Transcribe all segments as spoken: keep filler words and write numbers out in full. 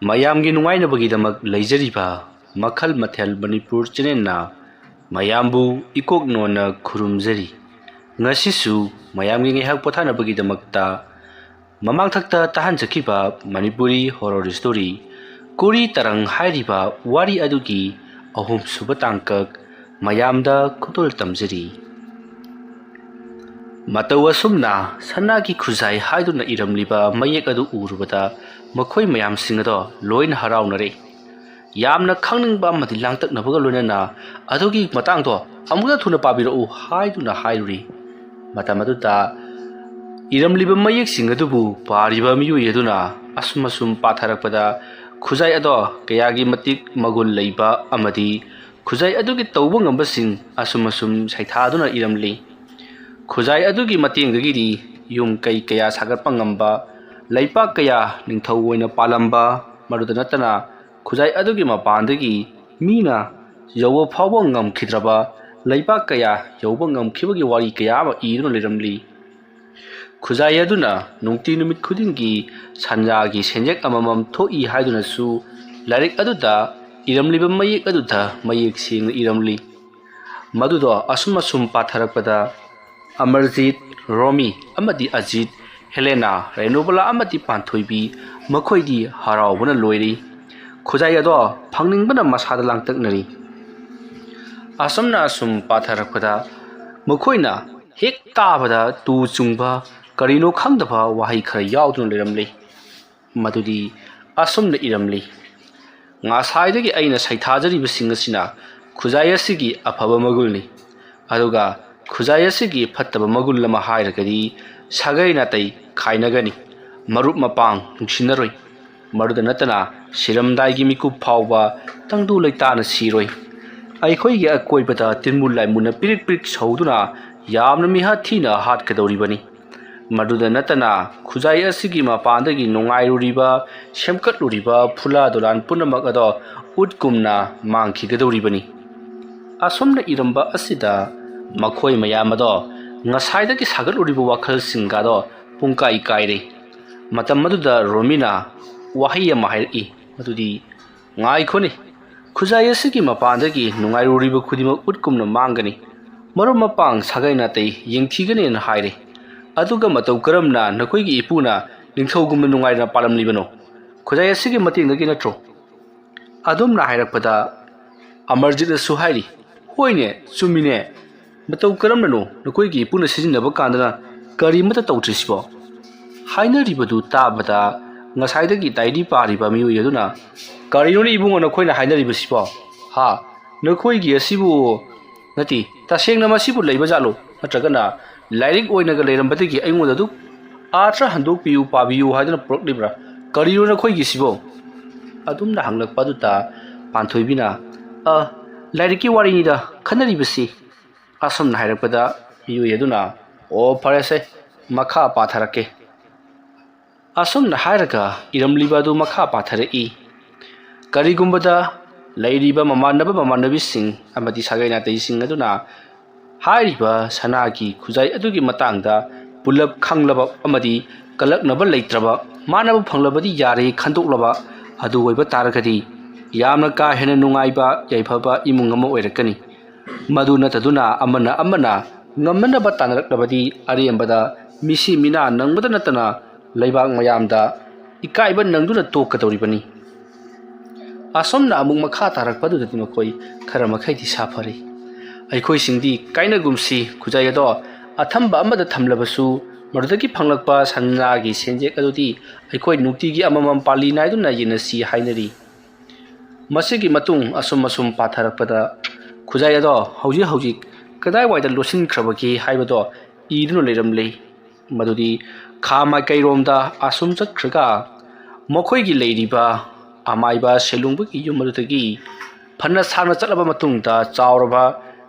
ꯃꯌꯥꯝꯒꯤ ꯅꯨꯡꯉꯥꯏꯅꯕꯒꯤꯗꯃꯛ ꯂꯩꯖꯔꯤꯕ ꯃꯈꯜ ꯃꯊꯦꯜ ꯃꯅꯤꯄꯨꯔ ꯆꯦꯅꯦꯜꯅ ꯃꯌꯥꯝꯕꯨ ꯏꯀꯣꯛ ꯅꯣꯟꯅ ꯈꯨꯔꯨꯝꯖꯔꯤ꯫ ꯉꯁꯤꯁꯨ ꯃꯌꯥꯝꯒꯤ ꯉꯥꯏꯍꯥꯛ ꯄꯣꯊꯥꯅꯕꯒꯤꯗꯃꯛꯇ ꯃꯃꯥꯡꯊꯛꯇ ꯇꯥꯍꯟꯖꯈꯤꯕ ꯃꯅꯤꯄꯨꯔꯤ ꯍꯣꯔꯣꯔ ꯁ꯭ꯇꯣꯔꯤ ꯀꯨꯔꯤ ꯇꯔꯪ ꯍꯥꯏꯔꯤꯕ ꯋꯥꯔꯤ ꯑꯗꯨꯒꯤ ꯑꯍꯨꯝꯁꯨꯕ ꯇꯥꯡꯀꯛ ꯃꯌꯥꯝꯗ ꯈꯨꯗꯣꯜ ꯇꯝꯖꯔꯤ꯫ ꯃꯇꯧ ꯑꯁꯨꯝꯅ ꯁꯅꯥꯒꯤ ꯈꯨꯖꯥꯏ ꯍꯥꯏꯗꯨꯅ ꯏꯔꯝꯂꯤꯕ ꯃꯌꯦꯛ ꯑꯗꯨ ꯎꯔꯨꯕꯗ ꯃꯈꯣꯏ ꯃꯌꯥꯝꯁꯤꯡ ꯑꯗꯣ ꯂꯣꯏꯅ ꯍꯔꯥꯎꯅꯔꯦ꯫ ꯌꯥꯝꯅ ꯈꯪꯅꯤꯡꯕ ꯑꯃꯗꯤ ꯂꯥꯡꯇꯛꯅꯕꯒ ꯂꯣꯏꯅꯅ ꯑꯗꯨꯒꯤ ꯃꯇꯥꯡꯗꯣ ꯑꯃꯨꯛꯇ ꯊꯨꯅ ꯄꯥꯕꯤꯔꯛꯎ ꯍꯥꯏꯗꯨꯅ ꯍꯥꯏꯔꯨꯔꯤ꯫ ꯃꯇꯝ ꯑꯗꯨꯗ ꯏꯔꯝꯂꯤꯕ ꯃꯌꯦꯛꯁꯤꯡ ꯑꯗꯨꯕꯨ ꯄꯥꯔꯤꯕ ꯃꯤꯑꯣꯏ ꯑꯗꯨꯅ ꯑꯁꯨꯝ ꯑꯁꯨꯝ ꯄꯥꯊꯔꯛꯄꯗ ꯈꯨꯖꯥꯏ ꯑꯗꯣ ꯀꯌꯥꯒꯤ ꯃꯇꯤꯛ ꯃꯒꯨꯟ ꯂꯩꯕ ꯑꯃꯗꯤ ꯈꯨꯖꯥꯏ ꯑꯗꯨꯒꯤ ꯇꯧꯕ ꯉꯝꯕꯁꯤꯡ ꯑꯁꯨꯝ ꯑꯁꯨꯝ ꯁꯩꯊꯥꯗꯨꯅ ꯏꯔꯝꯂꯤ꯫ ꯈꯨꯖꯥꯏ ꯑꯗꯨꯒꯤ ꯃꯇꯦꯡꯗꯒꯤꯗꯤ ꯌꯨꯝ ꯀꯩ ꯀꯌꯥ ꯁꯥꯒꯠꯄ ꯉꯝꯕ, ꯂꯩꯄꯥꯛ ꯀꯌꯥ ꯅꯤꯡꯊꯧ ꯑꯣꯏꯅ ꯄꯥꯜꯂꯝꯕ, ꯃꯗꯨꯗ ꯅꯠꯇꯅ ꯈꯨꯖꯥꯏ ꯑꯗꯨꯒꯤ ꯃꯄꯥꯟꯗꯒꯤ ꯃꯤꯅ ꯌꯧꯕ ꯐꯥꯎꯕ ꯉꯝꯈꯤꯗ꯭ꯔꯕ ꯂꯩꯄꯥꯛ ꯀꯌꯥ ꯌꯧꯕ ꯉꯝꯈꯤꯕꯒꯤ ꯋꯥꯔꯤ ꯀꯌꯥ ꯑꯃ ꯏꯗꯨꯅ ꯂꯩꯔꯝꯂꯤ꯫ ꯈꯨꯖꯥꯏ ꯑꯗꯨꯅ ꯅꯨꯡꯇꯤ ꯅꯨꯃꯤꯠ ꯈꯨꯗꯤꯡꯒꯤ ꯁꯟꯖꯥꯒꯤ ꯁꯦꯟꯌꯦꯛ ꯑꯃꯃꯝ ꯊꯣꯛꯏ ꯍꯥꯏꯗꯨꯅꯁꯨ ꯂꯥꯏꯔꯤꯛ ꯑꯗꯨꯗ ꯏꯔꯝꯂꯤꯕ ꯃꯌꯦꯛ ꯑꯗꯨꯗ ꯃꯌꯦꯛ ꯁꯦꯡꯅ ꯏꯔꯝꯂꯤ꯫ ꯃꯗꯨꯗꯣ ꯑꯁꯨꯝ ꯑꯁꯨꯝ ꯄꯥꯊꯔꯛꯄꯗ ꯑꯃꯔꯖꯤꯠ, ꯔꯣꯃꯤ ꯑꯃꯗꯤ ꯑꯖꯤꯠ, ꯍꯦꯂꯦꯅꯥ, ꯔꯦꯅꯨꯕꯂꯥ ꯑꯃꯗꯤ ꯄꯥꯟꯊꯣꯏꯕꯤ ꯃꯈꯣꯏꯗꯤ ꯍꯔꯥꯎꯕꯅ ꯂꯣꯏꯔꯤ꯫ ꯈꯨꯖꯥꯏ ꯑꯗꯣ ꯐꯪꯅꯤꯡꯕꯅ ꯃꯁꯥꯗ ꯂꯥꯡꯇꯛꯅꯔꯤ꯫ ꯑꯁꯨꯝꯅ ꯑꯁꯨꯝ ꯄꯥꯊꯔꯛꯄꯗ ꯃꯈꯣꯏꯅ ꯍꯦꯛ ꯇꯥꯕꯗ ꯇꯨ ꯆꯨꯡꯕ ꯀꯔꯤꯅꯣ ꯈꯪꯗꯕ ꯋꯥꯍꯩ ꯈꯔ ꯌꯥꯎꯗꯨꯅ ꯂꯩꯔꯝꯂꯤ꯫ ꯃꯗꯨꯗꯤ ꯑꯁꯨꯝꯅ ꯏꯔꯝꯂꯤ, ꯉꯁꯥꯏꯗꯒꯤ ꯑꯩꯅ ꯁꯩꯊꯥꯖꯔꯤꯕꯁꯤꯡ ꯑꯁꯤꯅ ꯈꯨꯖꯥꯏ ꯑꯁꯤꯒꯤ ꯑꯐꯕ ꯃꯒꯨꯜꯅꯤ꯫ ꯑꯗꯨꯒ ꯈꯨꯖꯥꯏ ꯑꯁꯤꯒꯤ ꯐꯠꯇꯕ ꯃꯒꯨꯜ ꯑꯃ ꯍꯥꯏꯔꯒꯗꯤ ꯁꯥꯒꯩ ꯅꯥꯇꯩ ꯈꯥꯏꯅꯒꯅꯤ, ꯃꯔꯨꯞ ꯃꯄꯥꯡ ꯅꯨꯡꯁꯤꯅꯔꯣꯏ꯫ ꯃꯗꯨꯗ ꯅꯠꯇꯅ ꯁꯤꯔꯝꯗꯥꯏꯒꯤ ꯃꯤꯀꯨꯞ ꯐꯥꯎꯕ ꯇꯪꯗꯨ ꯂꯩꯇꯥꯅ ꯁꯤꯔꯣꯏ꯫ ꯑꯩꯈꯣꯏꯒꯤ ꯑꯀꯣꯏꯕꯗ ꯇꯤꯟꯃꯨ ꯂꯥꯏꯃꯨꯅ ꯄꯤꯔꯤꯛ ꯄꯤꯔꯤꯛ ꯁꯧꯗꯨꯅ ꯌꯥꯝꯅ ꯃꯤꯍꯥꯠ ꯊꯤꯅ ꯍꯥꯠꯀꯗꯧꯔꯤꯕꯅꯤ꯫ ꯃꯗꯨꯗ ꯅꯠꯇꯅ ꯈꯨꯖꯥꯏ ꯑꯁꯤꯒꯤ ꯃꯄꯥꯟꯗꯒꯤ ꯅꯨꯡꯉꯥꯏꯔꯨꯔꯤꯕ, ꯁꯦꯝꯒꯠꯂꯨꯔꯤꯕ ꯐꯨꯂꯥ ꯗꯣꯂꯥꯟ ꯄꯨꯝꯅꯃꯛ ꯑꯗꯣ ꯎꯠꯀꯨꯝꯅ ꯃꯥꯡꯈꯤꯒꯗꯧꯔꯤꯕꯅꯤ꯫ ꯑꯁꯨꯝꯅ ꯏꯔꯝꯕ ꯑꯁꯤꯗ ꯃꯈꯣꯏ ꯃꯌꯥꯝ ꯑꯗꯣ ꯉꯁꯥꯏꯗꯒꯤ ꯁꯥꯒꯠꯂꯨꯔꯤꯕ ꯋꯥꯈꯜꯁꯤꯡꯒꯗꯣ ꯄꯨꯡꯀꯥꯏ ꯀꯥꯏꯔꯦ꯫ ꯃꯇꯝ ꯑꯗꯨꯗ ꯔꯣꯃꯤꯅ ꯋꯥꯍꯩ ꯑꯃ ꯍꯥꯏꯔꯛꯏ꯫ ꯃꯗꯨꯗꯤ, "ꯉꯥꯏꯈꯣꯅꯦ, ꯈꯨꯖꯥꯏ ꯑꯁꯤꯒꯤ ꯃꯄꯥꯟꯗꯒꯤ ꯅꯨꯡꯉꯥꯏꯔꯨꯔꯤꯕ ꯈꯨꯗꯤꯡꯃꯛ ꯎꯠ ꯀꯨꯝꯅ ꯃꯥꯡꯒꯅꯤ, ꯃꯔꯨꯞ ꯃꯄꯥꯡ ꯁꯥꯒꯩ ꯅꯥꯇꯩ ꯌꯦꯡꯊꯤꯒꯅꯦꯅ ꯍꯥꯏꯔꯦ꯫ ꯑꯗꯨꯒ ꯃꯇꯧ ꯀꯔꯝꯅ ꯅꯈꯣꯏꯒꯤ ꯏꯄꯨꯅ ꯅꯤꯡꯊꯧꯒꯨꯝꯅ ꯅꯨꯡꯉꯥꯏꯅ ꯄꯥꯜꯂꯝꯂꯤꯕꯅꯣ? ꯈꯨꯖꯥꯏ ꯑꯁꯤꯒꯤ ꯃꯇꯦꯡꯗꯒꯤ ꯅꯠꯇ꯭ꯔꯣ?" ꯑꯗꯨꯝꯅ ꯍꯥꯏꯔꯛꯄꯗ ꯑꯃꯔꯖꯤꯠꯅꯁꯨ ꯍꯥꯏꯔꯤ, "ꯍꯣꯏꯅꯦ, ꯆꯨꯝꯃꯤꯅꯦ꯫ ꯃꯇꯧ ꯀꯔꯝꯅꯅꯣ ꯅꯈꯣꯏꯒꯤ ꯏꯄꯨꯅ ꯁꯤꯖꯤꯟꯅꯕ ꯀꯥꯟꯗꯅ ꯀꯔꯤꯃꯠꯇ ꯇꯧꯗ꯭ꯔꯤꯁꯤꯕꯣ?" ꯍꯥꯏꯅꯔꯤꯕꯗꯨ ꯇꯥꯕꯗ ꯉꯁꯥꯏꯗꯒꯤ ꯗꯥꯏꯔꯤ ꯄꯥꯔꯤꯕ ꯃꯤꯑꯣꯏ ꯑꯗꯨꯅ, "ꯀꯔꯤꯅꯣꯅꯦ ꯏꯕꯨꯡꯉꯣ ꯅꯈꯣꯏꯅ ꯍꯥꯏꯅꯔꯤꯕꯁꯤꯕꯣ? ꯍꯥ? ꯅꯈꯣꯏꯒꯤ ꯑꯁꯤꯕꯨ, ꯅꯠꯇꯦ, ꯇꯁꯦꯡꯅ ꯃꯁꯤꯕꯨ ꯂꯩꯕ ꯖꯥꯠꯂꯣ? ꯅꯠꯇ꯭ꯔꯒꯅ ꯂꯥꯏꯔꯤꯛ ꯑꯣꯏꯅꯒ ꯂꯩꯔꯝꯕꯗꯒꯤ ꯑꯩꯉꯣꯟꯗ ꯑꯗꯨꯛ ꯑꯥꯔꯊ ꯍꯟꯗꯣꯛꯄꯤꯌꯨ, ꯄꯥꯕꯤꯌꯨ ꯍꯥꯏꯗꯨꯅ ꯄꯨꯔꯛꯂꯤꯕ꯭ꯔꯥ? ꯀꯔꯤꯅꯣ ꯅꯈꯣꯏꯒꯤꯁꯤꯕꯣ?" ꯑꯗꯨꯝꯅ ꯍꯪꯂꯛꯄ ꯑꯗꯨꯗ ꯄꯥꯟꯊꯣꯏꯕꯤꯅ, "ꯑ, ꯂꯥꯏꯔꯤꯛꯀꯤ ꯋꯥꯔꯤꯅꯤꯗ ꯈꯟꯅꯔꯤꯕꯁꯤ," ꯑꯁꯨꯝꯅ ꯍꯥꯏꯔꯛꯄꯗ ꯃꯤꯑꯣꯏ ꯑꯗꯨꯅ, "ꯑꯣ, ꯐꯔꯦꯁꯦ, ꯃꯈꯥ ꯄꯥꯊꯔꯛꯀꯦ"꯫ ꯑꯁꯨꯝꯅ ꯍꯥꯏꯔꯒ ꯏꯔꯝꯂꯤꯕ ꯑꯗꯨ ꯃꯈꯥ ꯄꯥꯊꯔꯛꯏ꯫ ꯀꯔꯤꯒꯨꯝꯕꯗ ꯂꯩꯔꯤꯕ ꯃꯃꯥꯟꯅꯕ ꯃꯃꯥꯟꯅꯕꯤꯁꯤꯡ ꯑꯃꯗꯤ ꯁꯥꯒꯩ ꯅꯥꯇꯩꯁꯤꯡ ꯑꯗꯨꯅ ꯍꯥꯏꯔꯤꯕ ꯁꯅꯥꯒꯤ ꯈꯨꯖꯥꯏ ꯑꯗꯨꯒꯤ ꯃꯇꯥꯡꯗ ꯄꯨꯂꯞ ꯈꯪꯂꯕ ꯑꯃꯗꯤ ꯀꯜꯂꯛꯅꯕ ꯂꯩꯇ꯭ꯔꯕ, ꯃꯥꯟꯅꯕ ꯐꯪꯂꯕꯗꯤ ꯌꯥꯔꯦ ꯈꯟꯗꯣꯛꯂꯕ ꯑꯗꯨ ꯑꯣꯏꯕ ꯇꯥꯔꯒꯗꯤ, ꯌꯥꯝꯅ ꯀꯥ ꯍꯦꯟꯅ ꯅꯨꯡꯉꯥꯏꯕ ꯌꯥꯏꯐꯕ ꯏꯃꯨꯡ ꯑꯃ ꯑꯣꯏꯔꯛꯀꯅꯤ꯫ ꯃꯗꯨ ꯅꯠꯇꯗꯨꯅ ꯑꯃꯅ ꯑꯃꯅ ꯉꯝꯅꯅꯕ ꯇꯥꯟꯅꯔꯛꯂꯕꯗꯤ, ꯑꯔꯦꯝꯕꯗ ꯃꯤꯁꯤ ꯃꯤꯅꯥ ꯅꯪꯕꯗ ꯅꯠꯇꯅ ꯂꯩꯕꯥꯛ ꯃꯌꯥꯝꯗ ꯏꯀꯥꯏꯕ ꯅꯪꯗꯨꯅ ꯇꯣꯛꯀꯗꯧꯔꯤꯕꯅꯤ꯫ ꯑꯁꯣꯝꯅ ꯑꯃꯨꯛ ꯃꯈꯥ ꯇꯥꯔꯛꯄꯗꯨꯗꯗꯤ ꯃꯈꯣꯏ ꯈꯔ ꯃꯈꯩꯗꯤ ꯁꯥꯐꯔꯤ꯫ ꯑꯩꯈꯣꯏꯁꯤꯡꯗꯤ ꯀꯥꯏꯅꯒꯨꯝꯁꯤ, ꯈꯨꯖꯥꯏ ꯑꯗꯣ ꯑꯊꯝꯕ ꯑꯃꯗ ꯊꯝꯂꯕꯁꯨ, ꯃꯗꯨꯗꯒꯤ ꯐꯪꯂꯛꯄ ꯁꯅꯥꯒꯤ ꯁꯦꯟꯖꯦꯛ ꯑꯗꯨꯗꯤ ꯑꯩꯈꯣꯏ ꯅꯨꯡꯇꯤꯒꯤ ꯑꯃꯃꯝ ꯄꯥꯜꯂꯤ ꯅꯥꯏꯗꯨꯅ ꯌꯦꯟꯅꯁꯤ ꯍꯥꯏꯅꯔꯤ꯫ ꯃꯁꯤꯒꯤ ꯃꯇꯨꯡ ꯑꯁꯨꯝ ꯑꯁꯨꯝ ꯄꯥꯊꯔꯛꯄꯗ, ꯈꯨꯖꯥꯏ ꯑꯗꯣ ꯍꯧꯖꯤꯛ ꯍꯧꯖꯤꯛ ꯀꯗꯥꯏꯋꯥꯏꯗ ꯂꯣꯠꯁꯤꯟꯈ꯭ꯔꯕꯒꯦ ꯍꯥꯏꯕꯗꯣ ꯏꯗꯨꯅ ꯂꯩꯔꯝꯂꯦ꯫ ꯃꯗꯨꯗꯤ ꯈꯥ ꯃꯥꯏꯀꯩꯔꯣꯝꯗ ꯑꯁꯨꯝ ꯆꯠꯈ꯭ꯔꯒ ꯃꯈꯣꯏꯒꯤ ꯂꯩꯔꯤꯕ ꯑꯃꯥꯏꯕ ꯁꯦꯂꯨꯡꯕꯒꯤ ꯌꯨꯝ ꯑꯗꯨꯗꯒꯤ ꯐꯅ ꯁꯥꯡꯅ ꯆꯠꯂꯕ ꯃꯇꯨꯡꯗ ꯆꯥꯎꯔꯕ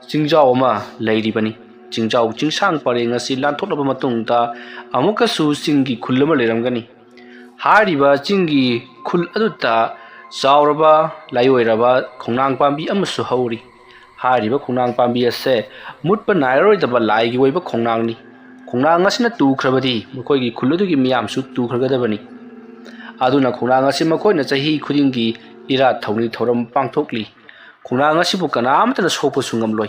ꯆꯤꯡꯖꯥꯎ ꯑꯃ ꯂꯩꯔꯤꯕꯅꯤ꯫ ꯆꯤꯡꯖꯥꯎ ꯆꯤꯡꯁꯥꯡ ꯄꯔꯦꯡ ꯑꯁꯤ ꯂꯥꯟꯊꯣꯛꯂꯕ ꯃꯇꯨꯡꯗ ꯑꯃꯨꯛꯀꯁꯨ ꯆꯤꯡꯒꯤ ꯈꯨꯜ ꯑꯃ ꯂꯩꯔꯝꯒꯅꯤ꯫ ꯍꯥꯏꯔꯤꯕ ꯆꯤꯡꯒꯤ ꯈꯨꯜ ꯑꯗꯨꯗ ꯆꯥꯎꯔꯕ ꯂꯥꯏꯑꯣꯏꯔꯕ ꯈꯣꯡꯅꯥꯡ ꯄꯥꯝꯕꯤ ꯑꯃꯁꯨ ꯍꯧꯔꯤ꯫ ꯍꯥꯏꯔꯤꯕ ꯈꯣꯡꯅꯥꯡ ꯄꯥꯝꯕꯤ ꯑꯁꯦ ꯃꯨꯠꯄ ꯅꯥꯏꯔꯔꯣꯏꯗꯕ ꯂꯥꯏꯒꯤ ꯑꯣꯏꯕ ꯈꯣꯡꯅꯥꯡꯅꯤ꯫ ꯈꯣꯡꯅꯥꯡ ꯑꯁꯤꯅ ꯇꯨꯈ꯭ꯔꯕꯗꯤ ꯃꯈꯣꯏꯒꯤ ꯈꯨꯜ ꯑꯗꯨꯒꯤ ꯃꯤꯌꯥꯝꯁꯨ ꯇꯨꯈ꯭ꯔꯒꯗꯕꯅꯤ꯫ ꯑꯗꯨꯅ ꯈꯣꯡꯅꯥꯡ ꯑꯁꯤ ꯃꯈꯣꯏꯅ ꯆꯍꯤ ꯈꯨꯗꯤꯡꯒꯤ ꯏꯔꯥꯠ ꯊꯧꯅꯤ ꯊꯧꯔꯝ ꯄꯥꯡꯊꯣꯛꯂꯤ꯫ ꯈꯣꯡꯅꯥꯡ ꯑꯁꯤꯕꯨ ꯀꯅꯥꯃꯠꯇꯅ ꯁꯣꯛꯄꯁꯨ ꯉꯝꯂꯣꯏ꯫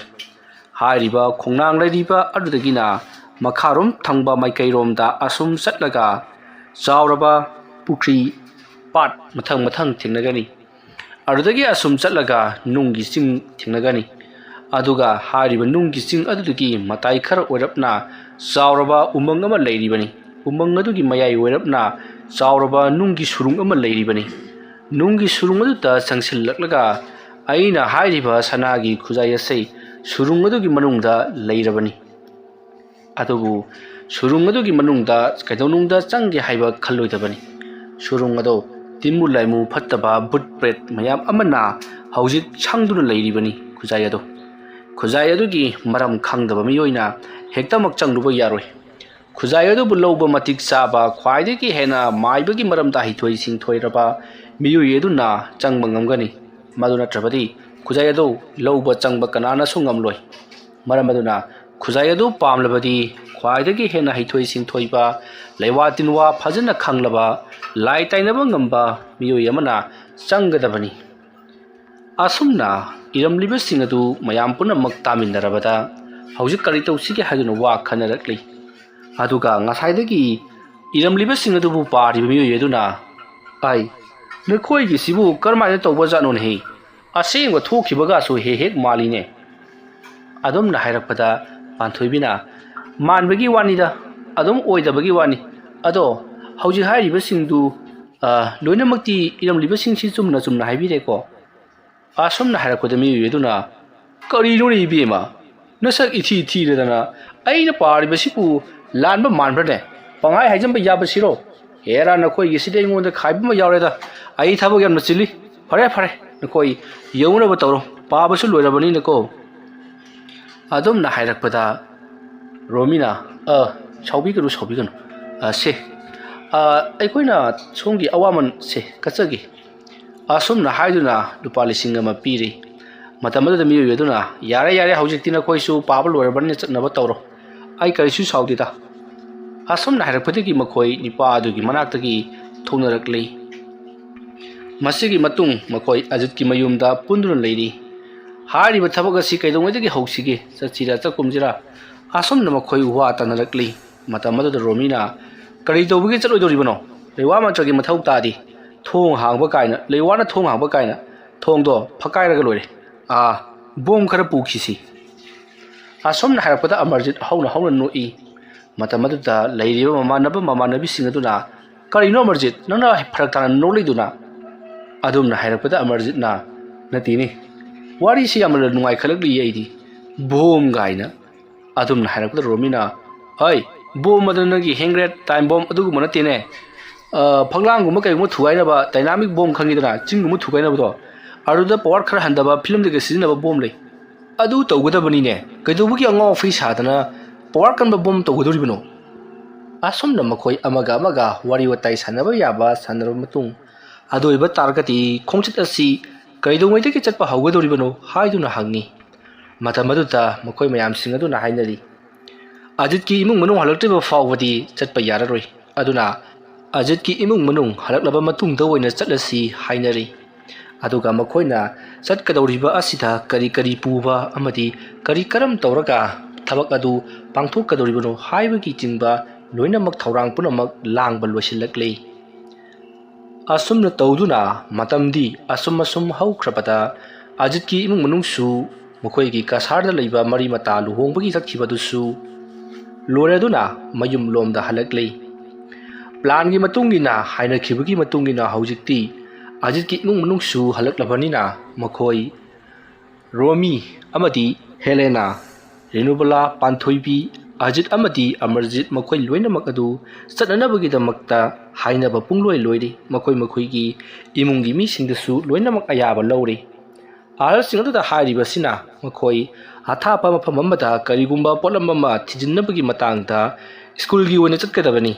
ꯍꯥꯏꯔꯤꯕ ꯈꯣꯡꯅꯥꯡ ꯂꯩꯔꯤꯕ ꯑꯗꯨꯗꯒꯤꯅ ꯃꯈꯥꯔꯣꯝ ꯊꯪꯕ ꯃꯥꯏꯀꯩꯔꯣꯝꯗ ꯑꯁꯨꯝ ꯆꯠꯂꯒ ꯆꯥꯎꯔꯕ ꯄꯨꯈ꯭ꯔꯤ, ꯄꯥꯠ ꯃꯊꯪ ꯃꯊꯪ ꯊꯦꯡꯅꯒꯅꯤ꯫ ꯑꯗꯨꯗꯒꯤ ꯑꯁꯨꯝ ꯆꯠꯂꯒ ꯅꯨꯡꯒꯤ ꯆꯤꯡ ꯊꯦꯡꯅꯒꯅꯤ꯫ ꯑꯗꯨꯒ ꯍꯥꯏꯔꯤꯕ ꯅꯨꯡꯒꯤ ꯆꯤꯡ ꯑꯗꯨꯗꯒꯤ ꯃꯇꯥꯏ ꯈꯔ ꯑꯣꯏꯔꯞꯅ ꯆꯥꯎꯔꯕ ꯎꯃꯪ ꯑꯃ ꯂꯩꯔꯤꯕꯅꯤ꯫ ꯎꯃꯪ ꯑꯗꯨꯒꯤ ꯃꯌꯥꯏ ꯑꯣꯏꯔꯞꯅ ꯆꯥꯎꯔꯕ ꯅꯨꯡꯒꯤ ꯁꯨꯔꯨꯡ ꯑꯃ ꯂꯩꯔꯤꯕꯅꯤ꯫ ꯅꯨꯡꯒꯤ ꯁꯨꯔꯨꯡ ꯑꯗꯨꯗ ꯆꯪꯁꯤꯜꯂꯛꯂꯒ ꯑꯩꯅ ꯍꯥꯏꯔꯤꯕ ꯁꯅꯥꯒꯤ ꯈꯨꯖꯥꯏ ꯑꯁꯤ ꯁꯨꯔꯨꯡ ꯑꯗꯨꯒꯤ ꯃꯅꯨꯡꯗ ꯂꯩꯔꯕꯅꯤ꯫ ꯑꯗꯨꯕꯨ ꯁꯨꯔꯨꯡ ꯑꯗꯨꯒꯤ ꯃꯅꯨꯡꯗ ꯀꯩꯗꯧꯅꯨꯡꯗ ꯆꯪꯒꯦ ꯍꯥꯏꯕ ꯈꯜꯂꯣꯏꯗꯕꯅꯤ꯫ ꯁꯨꯔꯨꯡ ꯑꯗꯣ ꯇꯤꯟꯃꯨ ꯂꯥꯏꯃꯨ ꯐꯠꯇꯕ ꯚꯨꯠ ꯄ꯭ꯔꯦꯠ ꯃꯌꯥꯝ ꯑꯃꯅ ꯍꯧꯖꯤꯛ ꯁꯪꯗꯨꯅ ꯂꯩꯔꯤꯕꯅꯤ꯫ ꯈꯨꯖꯥꯏ ꯑꯗꯣ, ꯈꯨꯖꯥꯏ ꯑꯗꯨꯒꯤ ꯃꯔꯝ ꯈꯪꯗꯕ ꯃꯤꯑꯣꯏꯅ ꯍꯦꯛꯇꯃꯛ ꯆꯪꯂꯨꯕ ꯌꯥꯔꯣꯏ꯫ ꯈꯨꯖꯥꯏ ꯑꯗꯨꯕꯨ ꯂꯧꯕ ꯃꯇꯤꯛ ꯆꯥꯕ, ꯈ꯭ꯋꯥꯏꯗꯒꯤ ꯍꯦꯟꯅ ꯃꯥꯏꯕꯒꯤ ꯃꯔꯝꯗ ꯍꯩꯊꯣꯏ ꯁꯤꯡꯊꯣꯏꯔꯕ ꯃꯤꯑꯣꯏ ꯑꯗꯨꯅ ꯆꯪꯕ ꯉꯝꯒꯅꯤ꯫ ꯃꯗꯨ ꯅꯠꯇ꯭ꯔꯕꯗꯤ ꯈꯨꯖꯥꯏ ꯑꯗꯨ ꯂꯧꯕ ꯆꯪꯕ ꯀꯅꯥꯅꯁꯨ ꯉꯝꯂꯣꯏ꯫ ꯃꯔꯝ ꯑꯗꯨꯅ ꯈꯨꯖꯥꯏ ꯑꯗꯨ ꯄꯥꯝꯂꯕꯗꯤ ꯈ꯭ꯋꯥꯏꯗꯒꯤ ꯍꯦꯟꯅ ꯍꯩꯊꯣꯏ ꯁꯤꯡꯊꯣꯏꯕ, ꯂꯩꯋꯥ ꯇꯤꯟꯋꯥ ꯐꯖꯅ ꯈꯪꯂꯕ, ꯂꯥꯏ ꯇꯥꯏꯅꯕ ꯉꯝꯕ ꯃꯤꯑꯣꯏ ꯑꯃꯅ ꯆꯪꯒꯗꯕꯅꯤ꯫ ꯑꯁꯨꯝꯅ ꯏꯔꯝꯂꯤꯕꯁꯤꯡ ꯑꯗꯨ ꯃꯌꯥꯝ ꯄꯨꯝꯅꯃꯛ ꯇꯥꯃꯤꯟꯅꯔꯕꯗ ꯍꯧꯖꯤꯛ ꯀꯔꯤ ꯇꯧꯁꯤꯒꯦ ꯍꯥꯏꯗꯨꯅ ꯋꯥ ꯈꯟꯅꯔꯛꯂꯤ꯫ ꯑꯗꯨꯒ ꯉꯁꯥꯏꯗꯒꯤ ꯏꯔꯝꯂꯤꯕꯁꯤꯡ ꯑꯗꯨꯕꯨ ꯄꯥꯔꯤꯕ ꯃꯤꯑꯣꯏ ꯑꯗꯨꯅ, "ꯑꯩ, ꯅꯈꯣꯏꯒꯤꯁꯤꯕꯨ ꯀꯔꯝꯍꯥꯏꯅ ꯇꯧꯕꯖꯥꯠꯅꯣꯅꯦꯍꯦ? ꯑꯁꯦꯡꯕ ꯊꯣꯛꯈꯤꯕꯒꯁꯨ ꯍꯦꯛ ꯍꯦꯛ ꯃꯥꯜꯂꯤꯅꯦ"꯫ ꯑꯗꯨꯝꯅ ꯍꯥꯏꯔꯛꯄꯗ ꯄꯥꯟꯊꯣꯏꯕꯤꯅ, "ꯃꯥꯟꯕꯒꯤ ꯋꯥꯅꯤꯗ, ꯑꯗꯨꯝ ꯑꯣꯏꯗꯕꯒꯤ ꯋꯥꯅꯤ꯫ ꯑꯗꯣ ꯍꯧꯖꯤꯛ ꯍꯥꯏꯔꯤꯕꯁꯤꯡꯗꯨ, ꯑ, ꯂꯣꯏꯅꯃꯛꯇꯤ ꯏꯔꯝꯂꯤꯕꯁꯤꯡꯁꯤ ꯆꯨꯝꯅ ꯆꯨꯝꯅ ꯍꯥꯏꯕꯤꯔꯦꯀꯣ?" ꯑꯁꯨꯝꯅ ꯍꯥꯏꯔꯛꯄꯗ ꯃꯤꯑꯣꯏ ꯑꯗꯨꯅ, "ꯀꯔꯤꯅꯣꯅꯦ ꯏꯕꯦꯝꯃ? ꯅꯁꯛ ꯏꯊꯤ ꯊꯤꯔꯗꯅ ꯑꯩꯅ ꯄꯥꯔꯤꯕꯁꯤꯕꯨ ꯂꯥꯟꯕ ꯃꯥꯟꯕ꯭ꯔꯅꯦ? ꯄꯪꯍꯥꯏ ꯍꯥꯏꯖꯟꯕ ꯌꯥꯕꯁꯤꯔꯣ? ꯍꯦꯔꯥ, ꯅꯈꯣꯏꯒꯤꯁꯤꯗꯤ ꯑꯩꯉꯣꯟꯗ ꯈꯥꯏꯕ ꯑꯃ ꯌꯥꯎꯔꯦꯗ꯫ ꯑꯩ ꯊꯕꯛ ꯌꯥꯝꯅ ꯆꯤꯜꯂꯤ꯫ ꯐꯔꯦ, ꯐꯔꯦ, ꯅꯈꯣꯏ ꯌꯧꯅꯕ ꯇꯧꯔꯣ꯫ ꯄꯥꯕꯁꯨ ꯂꯣꯏꯔꯕꯅꯤꯅꯀꯣ"꯫ ꯑꯗꯨꯝꯅ ꯍꯥꯏꯔꯛꯄꯗ ꯔꯣꯃꯤꯅ, "ꯑ, ꯁꯥꯎꯕꯤꯒꯅꯨ, ꯁꯥꯎꯕꯤꯒꯅꯨ꯫ ꯑ, ꯁꯦ, ꯑ, ꯑꯩꯈꯣꯏꯅ ꯁꯣꯝꯒꯤ ꯑꯋꯥꯃꯟꯁꯦ ꯀꯠꯆꯒꯦ"꯫ ꯑꯁꯨꯝꯅ ꯍꯥꯏꯗꯨꯅ ꯂꯨꯄꯥ ꯂꯤꯁꯤꯡ ꯑꯃ ꯄꯤꯔꯤ꯫ ꯃꯇꯝ ꯑꯗꯨꯗ ꯃꯤꯑꯣꯏ ꯑꯗꯨꯅ, "ꯌꯥꯔꯦ, ꯌꯥꯔꯦ, ꯍꯧꯖꯤꯛꯇꯤ ꯅꯈꯣꯏꯁꯨ ꯄꯥꯕ ꯂꯣꯏꯔꯕꯅꯤꯅ ꯆꯠꯅꯕ ꯇꯧꯔꯣ꯫ ꯑꯩ ꯀꯔꯤꯁꯨ ꯁꯥꯎꯗꯦꯗ"꯫ ꯑꯁꯨꯝꯅ ꯍꯥꯏꯔꯛꯄꯗꯒꯤ ꯃꯈꯣꯏ ꯅꯤꯄꯥ ꯑꯗꯨꯒꯤ ꯃꯅꯥꯛꯇꯒꯤ ꯊꯣꯛꯅꯔꯛꯂꯤ꯫ ꯃꯁꯤꯒꯤ ꯃꯇꯨꯡ ꯃꯈꯣꯏ ꯑꯖꯤꯠꯀꯤ ꯃꯌꯨꯝꯗ ꯄꯨꯟꯗꯨꯅ ꯂꯩꯔꯤ꯫ ꯍꯥꯏꯔꯤꯕ ꯊꯕꯛ ꯑꯁꯤ ꯀꯩꯗꯧꯉꯩꯗꯒꯤ ꯍꯧꯁꯤꯒꯦ? ꯆꯠꯁꯤꯔꯥ ꯆꯠꯀꯨꯝꯁꯤꯔꯥ? ꯑꯁꯨꯝꯅ ꯃꯈꯣꯏ ꯋꯥ ꯇꯥꯅꯔꯛꯂꯤ꯫ ꯃꯇꯝ ꯑꯗꯨꯗ ꯔꯣꯃꯤꯅ, "ꯀꯔꯤ ꯇꯧꯕꯒꯤ ꯆꯠꯂꯣꯏꯗꯧꯔꯤꯕꯅꯣ? ꯂꯩꯋꯥ ꯃꯟꯇ꯭ꯔꯒꯤ ꯃꯊꯧ ꯇꯥꯗꯦ꯫ ꯊꯣꯡ ꯍꯥꯡꯕ ꯀꯥꯏꯅ, ꯂꯩꯋꯥꯅ ꯊꯣꯡ ꯍꯥꯡꯕ ꯀꯥꯏꯅ, ꯊꯣꯡꯗꯣ ꯐꯛꯀꯥꯏꯔꯒ ꯂꯣꯏꯔꯦ꯫ ꯑꯥ, ꯕꯣꯝ ꯈꯔ ꯄꯨꯈꯤꯁꯤ꯫" ꯑꯁꯨꯝꯅ ꯍꯥꯏꯔꯛꯄꯗ ꯑꯃꯔꯖꯤꯠ ꯍꯧꯅ ꯍꯧꯅ ꯅꯣꯛꯏ꯫ ꯃꯇꯝ ꯑꯗꯨꯗ ꯂꯩꯔꯤꯕ ꯃꯃꯥꯟꯅꯕ ꯃꯃꯥꯟꯅꯕꯤꯁꯤꯡ ꯑꯗꯨꯅ, "ꯀꯔꯤꯅꯣ ꯑꯃꯔꯖꯤꯠ, ꯅꯪꯅ ꯐꯔꯛ ꯇꯥꯅ ꯅꯣꯛꯂꯤꯗꯨꯅ?" ꯑꯗꯨꯝꯅ ꯍꯥꯏꯔꯛꯄꯗ ꯑꯃꯔꯖꯤꯠꯅ, "ꯅꯠꯇꯦꯅꯦ, ꯋꯥꯔꯤꯁꯤ ꯌꯥꯝꯅ ꯅꯨꯡꯉꯥꯏꯈꯠꯂꯛꯂꯤꯌꯦ ꯑꯩꯗꯤ, ꯕꯣꯝ ꯀꯥꯏꯅ꯫" ꯑꯗꯨꯝꯅ ꯍꯥꯏꯔꯛꯄꯗ ꯔꯣꯃꯤꯅ, "ꯍꯣꯏ, ꯕꯣꯝ ꯑꯗꯨ ꯅꯪꯒꯤ ꯍꯦꯟ ꯒ꯭ꯔꯦꯅꯦꯗ, ꯇꯥꯏꯝ ꯕꯣꯝ ꯑꯗꯨꯒꯨꯝꯕ ꯅꯠꯇꯦꯅꯦ꯫ ꯑ, ꯐꯛꯂꯥꯡꯒꯨꯝꯕ ꯀꯩꯒꯨꯝꯕ ꯊꯨꯒꯥꯏꯅꯕ ꯗꯥꯏꯅꯥꯃꯤꯛ ꯕꯣꯝ ꯈꯪꯉꯤꯗꯅ, ꯆꯤꯡꯒꯨꯝꯕ ꯊꯨꯒꯥꯏꯅꯕꯗꯣ, ꯑꯗꯨꯗ ꯄꯋꯥꯔ ꯈꯔ ꯍꯟꯊꯕ ꯐꯤꯂꯝꯗꯒ ꯁꯤꯖꯤꯟꯅꯕ ꯕꯣꯝ ꯂꯩ꯫ ꯑꯗꯨ ꯇꯧꯒꯗꯕꯅꯤꯅꯦ꯫ ꯀꯩꯗꯧꯕꯒꯤ ꯑꯉꯥꯎ ꯑꯐꯩ ꯁꯥꯗꯅ ꯄꯋꯥꯔ ꯀꯟꯕ ꯕꯣꯝ ꯇꯧꯒꯗꯧꯔꯤꯕꯅꯣ?" ꯑꯁꯨꯝꯅ ꯃꯈꯣꯏ ꯑꯃꯒ ꯑꯃꯒ ꯋꯥꯔꯤ ꯋꯥꯇꯥꯏ ꯁꯥꯟꯅꯕ ꯌꯥꯕ ꯁꯥꯟꯅꯔꯕ ꯃꯇꯨꯡ, ꯑꯗꯨ ꯑꯣꯏꯕ ꯇꯥꯔꯒꯗꯤ ꯈꯣꯡꯆꯠ ꯑꯁꯤ ꯀꯩꯗꯧꯉꯩꯗꯒꯤ ꯆꯠꯄ ꯍꯧꯒꯗꯧꯔꯤꯕꯅꯣ ꯍꯥꯏꯗꯨꯅ ꯍꯪꯉꯤ꯫ ꯃꯇꯝ ꯑꯗꯨꯗ ꯃꯈꯣꯏ ꯃꯌꯥꯝꯁꯤꯡ ꯑꯗꯨꯅ ꯍꯥꯏꯅꯔꯤ, "ꯑꯖꯤꯠꯀꯤ ꯏꯃꯨꯡ ꯃꯅꯨꯡ ꯍꯜꯂꯛꯇ꯭ꯔꯤꯕ ꯐꯥꯎꯕꯗꯤ ꯆꯠꯄ ꯌꯥꯔꯔꯣꯏ꯫ ꯑꯗꯨꯅ ꯑꯖꯤꯠꯀꯤ ꯏꯃꯨꯡ ꯃꯅꯨꯡ ꯍꯜꯂꯛꯂꯕ ꯃꯇꯨꯡꯗ ꯑꯣꯏꯅ ꯆꯠꯂꯁꯤ" ꯍꯥꯏꯅꯔꯤ꯫ ꯑꯗꯨꯒ ꯃꯈꯣꯏꯅ ꯆꯠꯀꯗꯧꯔꯤꯕ ꯑꯁꯤꯗ ꯀꯔꯤ ꯀꯔꯤ ꯄꯨꯕ ꯑꯃꯗꯤ ꯀꯔꯤ ꯀꯔꯝ ꯇꯧꯔꯒ ꯊꯕꯛ ꯑꯗꯨ ꯄꯥꯡꯊꯣꯛꯀꯗꯧꯔꯤꯕꯅꯣ ꯍꯥꯏꯕꯒꯤ ꯆꯤꯡꯕ ꯂꯣꯏꯅꯃꯛ ꯊꯧꯔꯥꯡ ꯄꯨꯝꯅꯃꯛ ꯂꯥꯡꯕ ꯂꯣꯏꯁꯤꯜꯂꯛꯂꯤ꯫ ꯑꯁꯨꯝꯅ ꯇꯧꯗꯨꯅ ꯃꯇꯝꯗꯤ ꯑꯁꯨꯝ ꯑꯁꯨꯝ ꯍꯧꯈ꯭ꯔꯕꯗ ꯑꯖꯤꯠꯀꯤ ꯏꯃꯨꯡ ꯃꯅꯨꯡꯁꯨ ꯃꯈꯣꯏꯒꯤ ꯀꯁꯥꯔꯗ ꯂꯩꯕ ꯃꯔꯤ ꯃꯇꯥ ꯂꯨꯍꯣꯡꯕꯒꯤ ꯆꯠꯈꯤꯕꯗꯨꯁꯨ ꯂꯣꯏꯔꯗꯨꯅ ꯃꯌꯨꯝ ꯂꯣꯝꯗ ꯍꯜꯂꯛꯂꯤ꯫ ꯄ꯭ꯂꯥꯟꯒꯤ ꯃꯇꯨꯡ ꯏꯟꯅ, ꯍꯥꯏꯅꯈꯤꯕꯒꯤ ꯃꯇꯨꯡ ꯏꯟꯅ ꯍꯧꯖꯤꯛꯇꯤ ꯑꯖꯤꯠꯀꯤ ꯏꯃꯨꯡ ꯃꯅꯨꯡꯁꯨ ꯍꯜꯂꯛꯂꯕꯅꯤꯅ ꯃꯈꯣꯏ ꯔꯣꯃꯤ ꯑꯃꯗꯤ ꯍꯦꯂꯦꯅꯥ, ꯔꯦꯅꯨꯕꯂꯥ, ꯄꯥꯟꯊꯣꯏꯕꯤ, ꯑꯖꯤꯠ ꯑꯃꯗꯤ ꯑꯃꯔꯖꯤꯠ ꯃꯈꯣꯏ ꯂꯣꯏꯅꯃꯛ ꯑꯗꯨ ꯆꯠꯅꯅꯕꯒꯤꯗꯃꯛꯇ ꯍꯥꯏꯅꯕ ꯄꯨꯡꯂꯣꯏ ꯂꯣꯏꯔꯤ꯫ ꯃꯈꯣꯏ ꯃꯈꯣꯏꯒꯤ ꯏꯃꯨꯡꯒꯤ ꯃꯤꯁꯤꯡꯗꯁꯨ ꯂꯣꯏꯅꯃꯛ ꯑꯌꯥꯕ ꯂꯧꯔꯤ꯫ ꯑꯍꯜꯁꯤꯡ ꯑꯗꯨꯗ ꯍꯥꯏꯔꯤꯕꯁꯤꯅ ꯃꯈꯣꯏ ꯑꯊꯥꯞꯄ ꯃꯐꯝ ꯑꯃꯗ ꯀꯔꯤꯒꯨꯝꯕ ꯄꯣꯠꯂꯝ ꯑꯃ ꯊꯤꯖꯤꯟꯅꯕꯒꯤ ꯃꯇꯥꯡꯗ ꯁ꯭ꯀꯨꯜꯒꯤ ꯑꯣꯏꯅ ꯆꯠꯀꯗꯕꯅꯤ,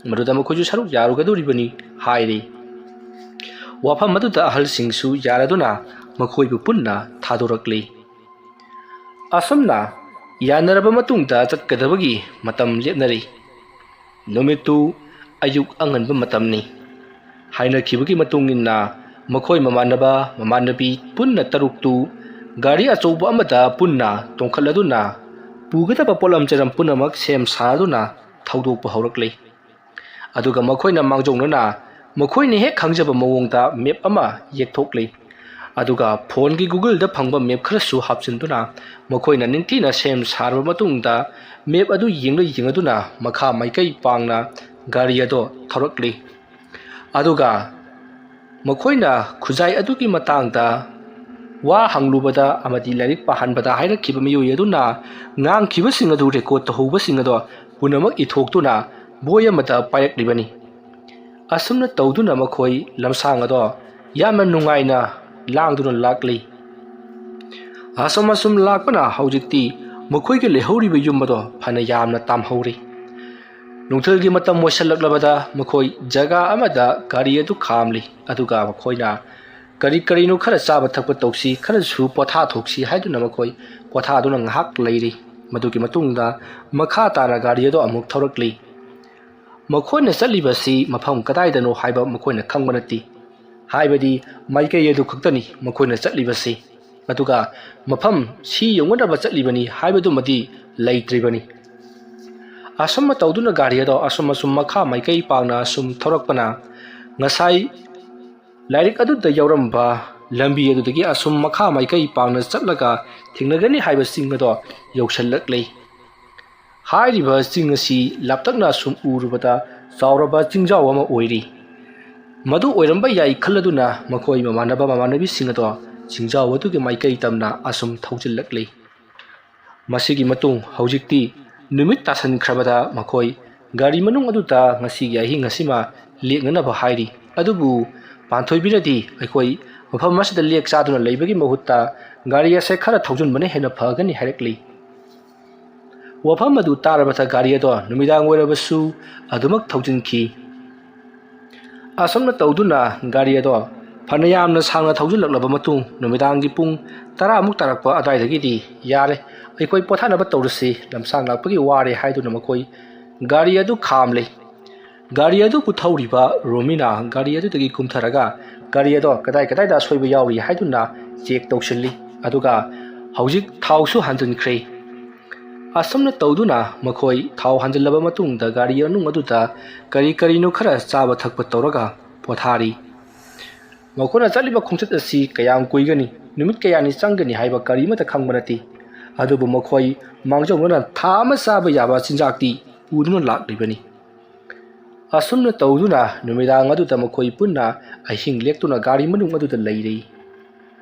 ꯃꯗꯨꯗ ꯃꯈꯣꯏꯁꯨ ꯁꯔꯨꯛ ꯌꯥꯔꯨꯒꯗꯧꯔꯤꯕꯅꯤ ꯍꯥꯏꯔꯤ꯫ ꯋꯥꯐꯝ ꯑꯗꯨꯗ ꯑꯍꯜꯁꯤꯡꯁꯨ ꯌꯥꯔꯗꯨꯅ ꯃꯈꯣꯏꯕꯨ ꯄꯨꯟꯅ ꯊꯥꯗꯣꯔꯛꯂꯤ꯫ ꯑꯁꯨꯝꯅ ꯌꯥꯅꯔꯕ ꯃꯇꯨꯡꯗ ꯆꯠꯀꯗꯕꯒꯤ ꯃꯇꯝ ꯂꯦꯞꯅꯔꯤ꯫ ꯅꯨꯃꯤꯠꯇꯨ ꯑꯌꯨꯛ ꯑꯉꯟꯕ ꯃꯇꯝꯅꯤ꯫ ꯍꯥꯏꯅꯈꯤꯕꯒꯤ ꯃꯇꯨꯡ ꯏꯟꯅ ꯃꯈꯣꯏ ꯃꯃꯥꯟꯅꯕ ꯃꯃꯥꯟꯅꯕꯤ ꯄꯨꯟꯅ ꯇꯔꯨꯛꯇꯨ ꯒꯥꯔꯤ ꯑꯆꯧꯕ ꯑꯃꯗ ꯄꯨꯟꯅ ꯇꯣꯡꯈꯠꯂꯗꯨꯅ ꯄꯨꯒꯗꯕ ꯄꯣꯠꯂꯝ ꯆꯩꯔꯝ ꯄꯨꯝꯅꯃꯛ ꯁꯦꯝ ꯁꯥꯗꯨꯅ ꯊꯧꯗꯣꯛꯄ ꯍꯧꯔꯛꯂꯤ꯫ ꯑꯗꯨꯒ ꯃꯈꯣꯏꯅ ꯃꯥꯡꯖꯧꯅꯅ ꯃꯈꯣꯏꯅ ꯍꯦꯛ ꯈꯪꯖꯕ ꯃꯑꯣꯡꯗ ꯃꯦꯞ ꯑꯃ ꯌꯦꯛꯊꯣꯛꯂꯤ꯫ ꯑꯗꯨꯒ ꯐꯣꯟꯒꯤ ꯒꯨꯒꯜꯗ ꯐꯪꯕ ꯃꯦꯞ ꯈꯔꯁꯨ ꯍꯥꯞꯆꯤꯟꯗꯨꯅ ꯃꯈꯣꯏꯅ ꯅꯤꯡꯊꯤꯅ ꯁꯦꯝ ꯁꯥꯔꯕ ꯃꯇꯨꯡꯗ ꯃꯦꯞ ꯑꯗꯨ ꯌꯦꯡꯂ ꯌꯦꯡꯂꯗꯨꯅ ꯃꯈꯥ ꯃꯥꯏꯀꯩ ꯄꯥꯡꯅ ꯒꯥꯔꯤ ꯑꯗꯣ ꯊꯧꯔꯛꯂꯤ꯫ ꯑꯗꯨꯒ ꯃꯈꯣꯏꯅ ꯈꯨꯖꯥꯏ ꯑꯗꯨꯒꯤ ꯃꯇꯥꯡꯗ ꯋꯥ ꯍꯪꯂꯨꯕꯗ ꯑꯃꯗꯤ ꯂꯥꯏꯔꯤꯛ ꯄꯥꯍꯟꯕꯗ ꯍꯥꯏꯔꯛꯈꯤꯕ ꯃꯤꯑꯣꯏ ꯑꯗꯨꯅ ꯉꯥꯡꯈꯤꯕꯁꯤꯡ ꯑꯗꯨ ꯔꯦꯀꯣꯔꯠ ꯇꯧꯍꯧꯕꯁꯤꯡ ꯑꯗꯣ ꯄꯨꯝꯅꯃꯛ ꯏꯊꯣꯛꯇꯨꯅ ꯕꯣꯏ ꯑꯃꯗ ꯄꯥꯏꯔꯛꯂꯤꯕꯅꯤ꯫ ꯑꯁꯨꯝꯅ ꯇꯧꯗꯨꯅ ꯃꯈꯣꯏ ꯂꯝꯁꯥꯡ ꯑꯗꯣ ꯌꯥꯝꯅ ꯅꯨꯡꯉꯥꯏꯅ ꯂꯥꯡꯗꯨꯅ ꯂꯥꯛꯂꯤ꯫ ꯑꯁꯨꯝ ꯑꯁꯨꯝ ꯂꯥꯛꯄꯅ ꯍꯧꯖꯤꯛꯇꯤ ꯃꯈꯣꯏꯒꯤ ꯂꯩꯍꯧꯔꯤꯕ ꯌꯨꯝ ꯑꯗꯣ ꯐꯅ ꯌꯥꯝꯅ ꯇꯥꯝꯍꯧꯔꯤ꯫ ꯅꯨꯡꯊꯤꯜꯒꯤ ꯃꯇꯝ ꯑꯣꯏꯁꯜꯂꯛꯂꯕꯗ ꯃꯈꯣꯏ ꯖꯒꯥ ꯑꯃꯗ ꯒꯥꯔꯤ ꯑꯗꯨ ꯈꯥꯝꯂꯤ꯫ ꯑꯗꯨꯒ ꯃꯈꯣꯏꯅ ꯀꯔꯤ ꯀꯔꯤꯅꯣ ꯈꯔ ꯆꯥꯕ ꯊꯛꯄ ꯇꯧꯁꯤ, ꯈꯔꯁꯨ ꯄꯣꯊꯥꯊꯣꯛꯁꯤ ꯍꯥꯏꯗꯨꯅ ꯃꯈꯣꯏ ꯄꯣꯊꯥꯗꯨꯅ ꯉꯥꯏꯍꯥꯛ ꯂꯩꯔꯤ꯫ ꯃꯗꯨꯒꯤ ꯃꯇꯨꯡꯗ ꯃꯈꯥ ꯇꯥꯅ ꯒꯥꯔꯤ ꯑꯗꯨ ꯑꯃꯨꯛ ꯊꯧꯔꯛꯂꯤ꯫ ꯃꯈꯣꯏꯅ ꯆꯠꯂꯤꯕꯁꯤ ꯃꯐꯝ ꯀꯗꯥꯏꯗꯅꯣ ꯍꯥꯏꯕ ꯃꯈꯣꯏꯅ ꯈꯪꯕ ꯅꯠꯇꯦ꯫ ꯍꯥꯏꯕꯗꯤ ꯃꯥꯏꯀꯩ ꯑꯗꯨ ꯈꯛꯇꯅꯤ ꯃꯈꯣꯏꯅ ꯆꯠꯂꯤꯕꯁꯤ꯫ ꯑꯗꯨꯒ ꯃꯐꯝ ꯁꯤ ꯌꯧꯅꯅꯕ ꯆꯠꯂꯤꯕꯅꯤ ꯍꯥꯏꯕꯗꯨꯃꯗꯤ ꯂꯩꯇ꯭ꯔꯤꯕꯅꯤ꯫ ꯑꯁꯨꯝꯅ ꯇꯧꯗꯨꯅ ꯒꯥꯔꯤ ꯑꯗꯣ ꯑꯁꯨꯝ ꯑꯁꯨꯝ ꯃꯈꯥ ꯃꯥꯏꯀꯩ ꯄꯥꯡꯅ ꯑꯁꯨꯝ ꯊꯧꯔꯛꯄꯅ ꯉꯁꯥꯏ ꯂꯥꯏꯔꯤꯛ ꯑꯗꯨꯗ ꯌꯥꯎꯔꯝꯕ ꯂꯝꯕꯤ ꯑꯗꯨꯗꯒꯤ ꯑꯁꯨꯝ ꯃꯈꯥ ꯃꯥꯏꯀꯩ ꯄꯥꯡꯅ ꯆꯠꯂꯒ ꯊꯦꯡꯅꯒꯅꯤ ꯍꯥꯏꯕ ꯆꯤꯡ ꯑꯗꯣ ꯌꯧꯁꯤꯜꯂꯛꯂꯤ꯫ ꯍꯥꯏꯔꯤꯕ ꯆꯤꯡ ꯑꯁꯤ ꯂꯥꯞꯇꯛꯅ ꯑꯁꯨꯝ ꯎꯔꯨꯕꯗ ꯆꯥꯎꯔꯕ ꯆꯤꯡꯖꯥꯎ ꯑꯃ ꯑꯣꯏꯔꯤ꯫ ꯃꯗꯨ ꯑꯣꯏꯔꯝꯕ ꯌꯥꯏ ꯈꯜꯂꯗꯨꯅ ꯃꯈꯣꯏ ꯃꯃꯥꯟꯅꯕ ꯃꯃꯥꯟꯅꯕꯤꯁꯤꯡ ꯑꯗꯣ ꯆꯤꯡꯖꯥꯎ ꯑꯗꯨꯒꯤ ꯃꯥꯏꯀꯩ ꯇꯝꯅ ꯑꯁꯨꯝ ꯊꯧꯖꯤꯜꯂꯛꯂꯤ꯫ ꯃꯁꯤꯒꯤ ꯃꯇꯨꯡ ꯍꯧꯖꯤꯛꯇꯤ ꯅꯨꯃꯤꯠ ꯇꯥꯁꯟꯈ꯭ꯔꯕꯗ ꯃꯈꯣꯏ ꯒꯥꯔꯤ ꯃꯅꯨꯡ ꯑꯗꯨꯗ ꯉꯁꯤꯒꯤ ꯑꯍꯤꯡ ꯑꯁꯤꯃ ꯂꯦꯛꯅꯅꯕ ꯍꯥꯏꯔꯤ꯫ ꯑꯗꯨꯕꯨ ꯄꯥꯟꯊꯣꯏꯕꯤꯅꯗꯤ ꯑꯩꯈꯣꯏ ꯃꯐꯝ ꯑꯁꯤꯗ ꯂꯦꯛ ꯆꯥꯗꯨꯅ ꯂꯩꯕꯒꯤ ꯃꯍꯨꯠꯇ ꯒꯥꯔꯤ ꯑꯁꯦ ꯈꯔ ꯊꯧꯖꯤꯟꯕꯅ ꯍꯦꯟꯅ ꯐꯒꯅꯤ ꯍꯥꯏꯔꯛꯂꯤ꯫ ꯋꯥꯐꯝ ꯑꯗꯨ ꯇꯥꯔꯕꯗ ꯒꯥꯔꯤ ꯑꯗꯣ ꯅꯨꯃꯤꯗꯥꯡ ꯑꯣꯏꯔꯕꯁꯨ ꯑꯗꯨꯃꯛ ꯊꯧꯖꯤꯟꯈꯤ꯫ ꯑꯁꯨꯝꯅ ꯇꯧꯗꯨꯅ ꯒꯥꯔꯤ ꯑꯗꯣ ꯐꯅ ꯌꯥꯝꯅ ꯁꯥꯡꯅ ꯊꯧꯖꯤꯜꯂꯛꯂꯕ ꯃꯇꯨꯡ ꯅꯨꯃꯤꯗꯥꯡꯒꯤ ꯄꯨꯡ ꯇꯔꯥꯃꯨꯛ ꯇꯥꯔꯛꯄ ꯑꯗꯨꯋꯥꯏꯗꯒꯤꯗꯤ ꯌꯥꯔꯦ, ꯑꯩꯈꯣꯏ ꯄꯣꯊꯥꯅꯕ ꯇꯧꯔꯁꯤ, ꯂꯝꯁꯥꯡ ꯂꯥꯛꯄꯒꯤ ꯋꯥꯔꯦ ꯍꯥꯏꯗꯨꯅ ꯃꯈꯣꯏ ꯒꯥꯔꯤ ꯑꯗꯨ ꯈꯥꯝꯂꯦ꯫ ꯒꯥꯔꯤ ꯑꯗꯨꯕꯨ ꯊꯧꯔꯤꯕ ꯔꯣꯃꯤꯅ ꯒꯥꯔꯤ ꯑꯗꯨꯗꯒꯤ ꯀꯨꯝꯊꯔꯒ ꯒꯥꯔꯤ ꯑꯗꯣ ꯀꯗꯥꯏ ꯀꯗꯥꯏꯗ ꯑꯁꯣꯏꯕ ꯌꯥꯎꯔꯤ ꯍꯥꯏꯗꯨꯅ ꯆꯦꯛ ꯇꯧꯁꯤꯜꯂꯤ꯫ ꯑꯗꯨꯒ ꯍꯧꯖꯤꯛ ꯊꯥꯎꯁꯨ ꯍꯥꯟꯖꯤꯟꯈ꯭ꯔꯦ꯫ ꯑꯁꯨꯝꯅ ꯇꯧꯗꯨꯅ ꯃꯈꯣꯏ ꯊꯥꯎ ꯍꯥꯟꯖꯤꯜꯂꯕ ꯃꯇꯨꯡꯗ ꯒꯥꯔꯤ ꯃꯅꯨꯡ ꯑꯗꯨꯗ ꯀꯔꯤ ꯀꯔꯤꯅꯣ ꯈꯔ ꯆꯥꯕ ꯊꯛꯄ ꯇꯧꯔꯒ ꯄꯣꯊꯥꯔꯤ꯫ ꯃꯈꯣꯏꯅ ꯆꯠꯂꯤꯕ ꯈꯣꯡꯆꯠ ꯑꯁꯤ ꯀꯌꯥꯝ ꯀꯨꯏꯒꯅꯤ, ꯅꯨꯃꯤꯠ ꯀꯌꯥꯅꯤ ꯆꯪꯒꯅꯤ ꯍꯥꯏꯕ ꯀꯔꯤꯃꯠꯇ ꯈꯪꯕ ꯅꯠꯇꯦ꯫ ꯑꯗꯨꯕꯨ ꯃꯈꯣꯏ ꯃꯥꯡꯖꯧꯅꯅ ꯊꯥ ꯑꯃ ꯆꯥꯕ ꯌꯥꯕ ꯆꯤꯟꯖꯥꯛꯇꯤ ꯄꯨꯗꯨꯅ ꯂꯥꯛꯂꯤꯕꯅꯤ꯫ ꯑꯁꯨꯝꯅ ꯇꯧꯗꯨꯅ ꯅꯨꯃꯤꯗꯥꯡ ꯑꯗꯨꯗ ꯃꯈꯣꯏ ꯄꯨꯟꯅ ꯑꯍꯤꯡ ꯂꯦꯛꯇꯨꯅ ꯒꯥꯔꯤ ꯃꯅꯨꯡ ꯑꯗꯨꯗ ꯂꯩꯔꯤ꯫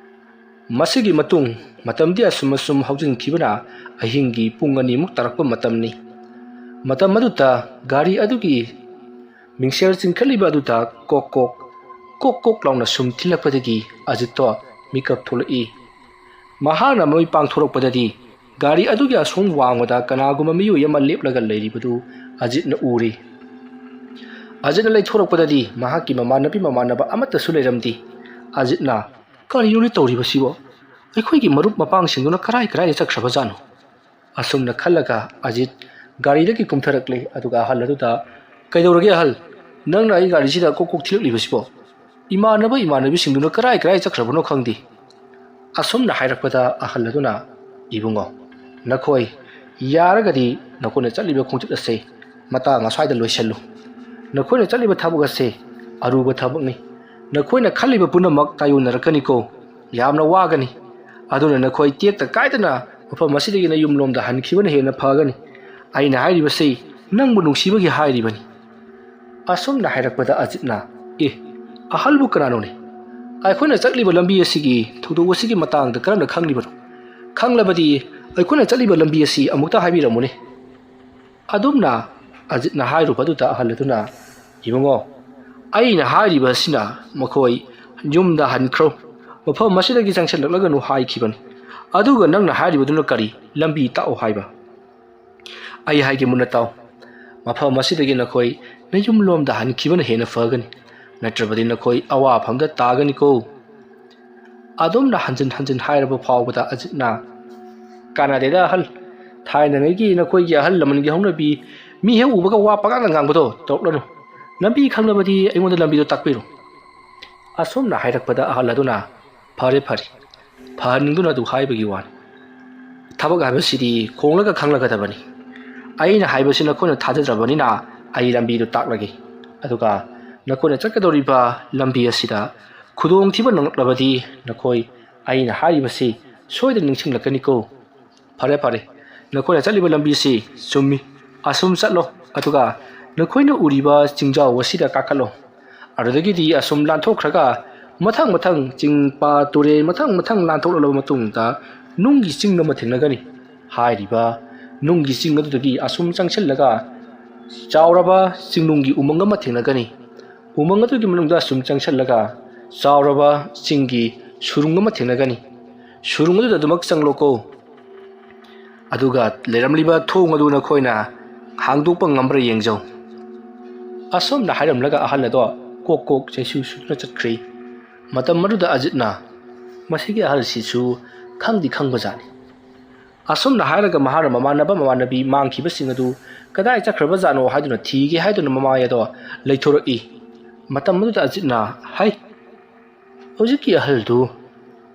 ꯃꯁꯤꯒꯤ ꯃꯇꯨꯡ ꯃꯇꯝꯗꯤ ꯑꯁꯨꯝ ꯑꯁꯨꯝ ꯍꯧꯖꯤꯟꯈꯤꯕꯅ ꯑꯍꯤꯡꯒꯤ ꯄꯨꯡ ꯑꯅꯤꯃꯨꯛ ꯇꯥꯔꯛꯄ ꯃꯇꯝꯅꯤ꯫ ꯃꯇꯝ ꯑꯗꯨꯗ ꯒꯥꯔꯤ ꯑꯗꯨꯒꯤ ꯃꯤꯡꯁꯦꯜ ꯆꯤꯡꯈꯠꯂꯤꯕ ꯑꯗꯨꯗ ꯀꯣꯛ ꯀꯣꯛ, ꯀꯣꯛ ꯀꯣꯛ ꯂꯥꯎꯅ ꯁꯨꯝ ꯊꯤꯜꯂꯛꯄꯗꯒꯤ ꯑꯖꯤꯠꯇꯣ ꯃꯤꯀꯞ ꯊꯣꯛꯂꯛꯏ꯫ ꯃꯍꯥꯛꯅ ꯃꯃꯤꯠ ꯄꯥꯡꯊꯣꯔꯛꯄꯗꯗꯤ ꯒꯥꯔꯤ ꯑꯗꯨꯒꯤ ꯑꯁꯣꯝ ꯋꯥꯡꯃꯗ ꯀꯅꯥꯒꯨꯝꯕ ꯃꯤꯑꯣꯏ ꯑꯃ ꯂꯦꯞꯂꯒ ꯂꯩꯔꯤꯕꯗꯨ ꯑꯖꯤꯠꯅ ꯎꯔꯤ꯫ ꯑꯖꯤꯠꯅ ꯂꯩꯊꯣꯔꯛꯄꯗꯗꯤ ꯃꯍꯥꯛꯀꯤ ꯃꯃꯥꯟꯅꯕꯤ ꯃꯃꯥꯟꯅꯕ ꯑꯃꯠꯇꯁꯨ ꯂꯩꯔꯝꯗꯦ꯫ ꯑꯖꯤꯠꯅ, "ꯀꯔꯤꯅꯣꯅꯦ ꯇꯧꯔꯤꯕꯁꯤꯕꯣ? ꯑꯩꯈꯣꯏꯒꯤ ꯃꯔꯨꯞ ꯃꯄꯥꯡꯁꯤꯡꯗꯨꯅ ꯀꯔꯥꯏ ꯀꯔꯥꯏꯗ ꯆꯠꯈ꯭ꯔꯕꯖꯥꯠꯅꯣ?" ꯑꯁꯨꯝꯅ ꯈꯜꯂꯒ ꯑꯖꯤꯠ ꯒꯥꯔꯤꯗꯒꯤ ꯀꯨꯝꯊꯔꯛꯂꯦ꯫ ꯑꯗꯨꯒ ꯑꯍꯜ ꯑꯗꯨꯗ, "ꯀꯩꯗꯧꯔꯒꯦ ꯑꯍꯜ? ꯅꯪꯅ ꯑꯩ ꯒꯥꯔꯤꯁꯤꯗ ꯀꯣꯛ ꯀꯣꯛ ꯊꯤꯜꯂꯛꯂꯤꯕꯁꯤꯕꯣ? ꯏꯃꯥꯟꯅꯕ ꯏꯃꯥꯟꯅꯕꯤꯁꯤꯡꯗꯨꯅ ꯀꯔꯥꯏ ꯀꯔꯥꯏ ꯆꯠꯈ꯭ꯔꯕꯅꯣ ꯈꯪꯗꯦ꯫" ꯑꯁꯨꯝꯅ ꯍꯥꯏꯔꯛꯄꯗ ꯑꯍꯜ ꯑꯗꯨꯅ, "ꯏꯕꯨꯡꯉꯣ, ꯅꯈꯣꯏ ꯌꯥꯔꯒꯗꯤ ꯅꯈꯣꯏꯅ ꯆꯠꯂꯤꯕ ꯈꯣꯡꯆꯠ ꯑꯁꯦ ꯃꯇꯥꯡ ꯑꯁ꯭ꯋꯥꯏꯗ ꯂꯣꯏꯁꯤꯜꯂꯨ꯫ ꯅꯈꯣꯏꯅ ꯆꯠꯂꯤꯕ ꯊꯕꯛ ꯑꯁꯦ ꯑꯔꯨꯕ ꯊꯕꯛꯅꯤ꯫ ꯅꯈꯣꯏꯅ ꯈꯜꯂꯤꯕ ꯄꯨꯝꯅꯃꯛ ꯇꯥꯏꯌꯣꯟꯅꯔꯛꯀꯅꯤꯀꯣ꯫ ꯌꯥꯝꯅ ꯋꯥꯒꯅꯤ꯫ ꯑꯗꯨꯅ ꯅꯈꯣꯏ ꯇꯦꯛꯇ ꯀꯥꯏꯗꯅ ꯃꯐꯝ ꯑꯁꯤꯗꯒꯤ ꯅꯌꯨꯝꯂꯣꯝꯗ ꯍꯟꯈꯤꯕꯅ ꯍꯦꯟꯅ ꯐꯒꯅꯤ꯫ ꯑꯩꯅ ꯍꯥꯏꯔꯤꯕꯁꯤ ꯅꯪꯕꯨ ꯅꯨꯡꯁꯤꯕꯒꯤ ꯍꯥꯏꯔꯤꯕꯅꯤ꯫" ꯑꯁꯨꯝꯅ ꯍꯥꯏꯔꯛꯄꯗ ꯑꯖꯤꯠꯅ, "ꯑꯦ, ꯑꯍꯜꯕꯨ ꯀꯅꯥꯅꯣꯅꯦ? ꯑꯩꯈꯣꯏꯅ ꯆꯠꯂꯤꯕ ꯂꯝꯕꯤ ꯑꯁꯤꯒꯤ ꯊꯧꯗꯣꯛ ꯑꯁꯤꯒꯤ ꯃꯇꯥꯡꯗ ꯀꯔꯝꯅ ꯈꯪꯂꯤꯕꯅꯣ? ꯈꯪꯂꯕꯗꯤ ꯑꯩꯈꯣꯏꯅ ꯆꯠꯂꯤꯕ ꯂꯝꯕꯤ ꯑꯁꯤ ꯑꯃꯨꯛꯇ ꯍꯥꯏꯕꯤꯔꯝꯃꯨꯅꯦ꯫" ꯑꯗꯨꯝꯅ ꯑꯖꯤꯠꯅ ꯍꯥꯏꯔꯨꯕꯗꯨꯗ ꯑꯍꯜ ꯑꯗꯨꯅ, "ꯏꯕꯨꯡꯉꯣ, ꯑꯩꯅ ꯍꯥꯏꯔꯤꯕ ꯑꯁꯤꯅ ꯃꯈꯣꯏ ꯌꯨꯝꯗ ꯍꯟꯈ꯭ꯔꯣ, ꯃꯐꯝ ꯑꯁꯤꯗꯒꯤ ꯆꯪꯁꯤꯜꯂꯛꯂꯒꯅꯨ ꯍꯥꯏꯈꯤꯕꯅꯤ꯫ ꯑꯗꯨꯒ ꯅꯪꯅ ꯍꯥꯏꯔꯤꯕꯗꯨꯅ ꯀꯔꯤ? ꯂꯝꯕꯤ ꯇꯥꯛꯑꯣ ꯍꯥꯏꯕ꯫" "ꯑꯩ ꯍꯥꯏꯒꯦ ꯃꯨꯟꯅ ꯇꯥꯎ꯫ ꯃꯐꯝ ꯑꯁꯤꯗꯒꯤ ꯅꯈꯣꯏ ꯅꯌꯨꯝꯂꯣꯝꯗ ꯍꯟꯈꯤꯕꯅ ꯍꯦꯟꯅ ꯐꯒꯅꯤ꯫ ꯅꯠꯇ꯭ꯔꯕꯗꯤ ꯅꯈꯣꯏ ꯑꯋꯥꯐꯝꯗ ꯇꯥꯒꯅꯤꯀꯣ꯫" ꯑꯗꯨꯝꯅ ꯍꯟꯖꯤꯟ ꯍꯟꯖꯤꯟ ꯍꯥꯏꯔꯕ ꯐꯥꯎꯕꯗ ꯑꯖꯤꯠꯅ, "ꯀꯥꯟꯅꯗꯦꯗ ꯑꯍꯜ꯫ ꯊꯥꯏꯅꯉꯩꯒꯤ ꯅꯈꯣꯏꯒꯤ ꯑꯍꯜ ꯂꯃꯟꯒꯤ ꯍꯧꯅꯕꯤ, ꯃꯤ ꯍꯦꯛ ꯎꯕꯒ ꯋꯥ ꯄꯉꯥꯡꯗ ꯉꯥꯡꯕꯗꯣ ꯇꯧꯔꯛꯂꯅꯨ꯫ "ꯂꯝꯕꯤ ꯈꯪꯂꯕꯗꯤ ꯑꯩꯉꯣꯟꯗ ꯂꯝꯕꯤꯗꯣ ꯇꯥꯛꯄꯤꯔꯣ"꯫ ꯑꯁꯨꯝꯅ ꯍꯥꯏꯔꯛꯄꯗ ꯑꯍꯜ ꯑꯗꯨꯅ, "ꯐꯔꯦ, ꯐꯔꯦ, ꯐꯍꯟꯅꯤꯡꯗꯨꯅ ꯑꯗꯨ ꯍꯥꯏꯕꯒꯤ ꯋꯥꯅꯤ꯫ ꯊꯕꯛ ꯍꯥꯏꯕꯁꯤꯗꯤ ꯈꯣꯡꯂꯒ ꯈꯪꯂꯒꯗꯕꯅꯤ꯫ ꯑꯩꯅ ꯍꯥꯏꯕꯁꯤ ꯅꯈꯣꯏꯅ ꯊꯥꯖꯗ꯭ꯔꯕꯅꯤꯅ ꯑꯩ ꯂꯝꯕꯤꯗꯨ ꯇꯥꯛꯂꯒꯦ꯫ ꯑꯗꯨꯒ ꯅꯈꯣꯏꯅ ꯆꯠꯀꯗꯧꯔꯤꯕ ꯂꯝꯕꯤ ꯑꯁꯤꯗ ꯈꯨꯗꯣꯡꯊꯤꯕ ꯅꯪꯂꯛꯂꯕꯗꯤ ꯅꯈꯣꯏ ꯑꯩꯅ ꯍꯥꯏꯔꯤꯕꯁꯤ ꯁꯣꯏꯗꯅ ꯅꯤꯡꯁꯤꯡꯂꯛꯀꯅꯤꯀꯣ꯫ ꯐꯔꯦ, ꯐꯔꯦ, ꯅꯈꯣꯏꯅ ꯆꯠꯂꯤꯕ ꯂꯝꯕꯤꯁꯤ ꯆꯨꯝꯃꯤ꯫ ꯑꯁꯨꯝ ꯆꯠꯂꯣ, ꯑꯗꯨꯒ ꯅꯈꯣꯏꯅ ꯎꯔꯤꯕ ꯆꯤꯡꯖꯥꯎ ꯑꯁꯤꯗ ꯀꯥꯈꯠꯂꯣ꯫ ꯑꯗꯨꯗꯒꯤꯗꯤ ꯑꯁꯨꯝ ꯂꯥꯟꯊꯣꯛꯈ꯭ꯔꯒ ꯃꯊꯪ ꯃꯊꯪ ꯆꯤꯡ, ꯄꯥꯠ, ꯇꯨꯔꯦꯜ ꯃꯊꯪ ꯃꯊꯪ ꯂꯥꯟꯊꯣꯛꯂꯕ ꯃꯇꯨꯡꯗ ꯅꯨꯡꯒꯤ ꯆꯤꯡ ꯑꯃ ꯊꯦꯡꯅꯒꯅꯤ꯫ ꯍꯥꯏꯔꯤꯕ ꯅꯨꯡꯒꯤ ꯆꯤꯡ ꯑꯗꯨꯗꯒꯤ ꯑꯁꯨꯝ ꯆꯪꯁꯤꯜꯂꯒ ꯆꯥꯎꯔꯕ ꯆꯤꯡꯅꯨꯡꯒꯤ ꯎꯃꯪ ꯑꯃ ꯊꯦꯡꯅꯒꯅꯤ꯫ ꯎꯃꯪ ꯑꯗꯨꯒꯤ ꯃꯅꯨꯡꯗ ꯑꯁꯨꯝ ꯆꯪꯁꯤꯜꯂꯒ ꯆꯥꯎꯔꯕ ꯆꯤꯡꯒꯤ ꯁꯨꯔꯨꯡ ꯑꯃ ꯊꯦꯡꯅꯒꯅꯤ꯫ ꯁꯨꯔꯨꯡ ꯑꯗꯨꯗ ꯑꯗꯨꯃꯛ ꯆꯪꯂꯣꯀꯣ꯫ ꯑꯗꯨꯒ ꯂꯩꯔꯝꯂꯤꯕ ꯊꯣꯡ ꯑꯗꯨ ꯅꯈꯣꯏꯅ ꯍꯥꯡꯗꯣꯛꯄ ꯉꯝꯕ꯭ꯔꯥ ꯌꯦꯡꯖꯧ"꯫ ꯑꯁꯨꯝꯅ ꯍꯥꯏꯔꯝꯂꯒ ꯑꯍꯜ ꯑꯗꯣ ꯀꯣꯛ ꯀꯣꯛ ꯆꯩꯁꯨ ꯁꯨꯗꯨꯅ ꯆꯠꯈ꯭ꯔꯦ꯫ ꯃꯇꯝ ꯑꯗꯨꯗ ꯑꯖꯤꯠꯅ, "ꯃꯁꯤꯒꯤ ꯑꯍꯜꯁꯤꯁꯨ ꯈꯪꯗꯤ ꯈꯪꯕꯖꯥꯠꯅꯤ"꯫ ꯑꯁꯨꯝꯅ ꯍꯥꯏꯔꯒ ꯃꯍꯥꯛꯅ ꯃꯃꯥꯟꯅꯕ ꯃꯃꯥꯟꯅꯕꯤ ꯃꯥꯡꯈꯤꯕꯁꯤꯡ ꯑꯗꯨ ꯀꯗꯥꯏ ꯆꯠꯈ꯭ꯔꯕꯖꯥꯠꯅꯣ ꯍꯥꯏꯗꯨꯅ ꯊꯤꯒꯦ ꯍꯥꯏꯗꯨꯅ ꯃꯃꯥꯏ ꯑꯗꯣ ꯂꯩꯊꯣꯔꯛꯏ꯫ ꯃꯇꯝ ꯑꯗꯨꯗ ꯑꯖꯤꯠꯅ, "ꯍꯩ, ꯍꯧꯖꯤꯛꯀꯤ ꯑꯍꯜꯗꯨ,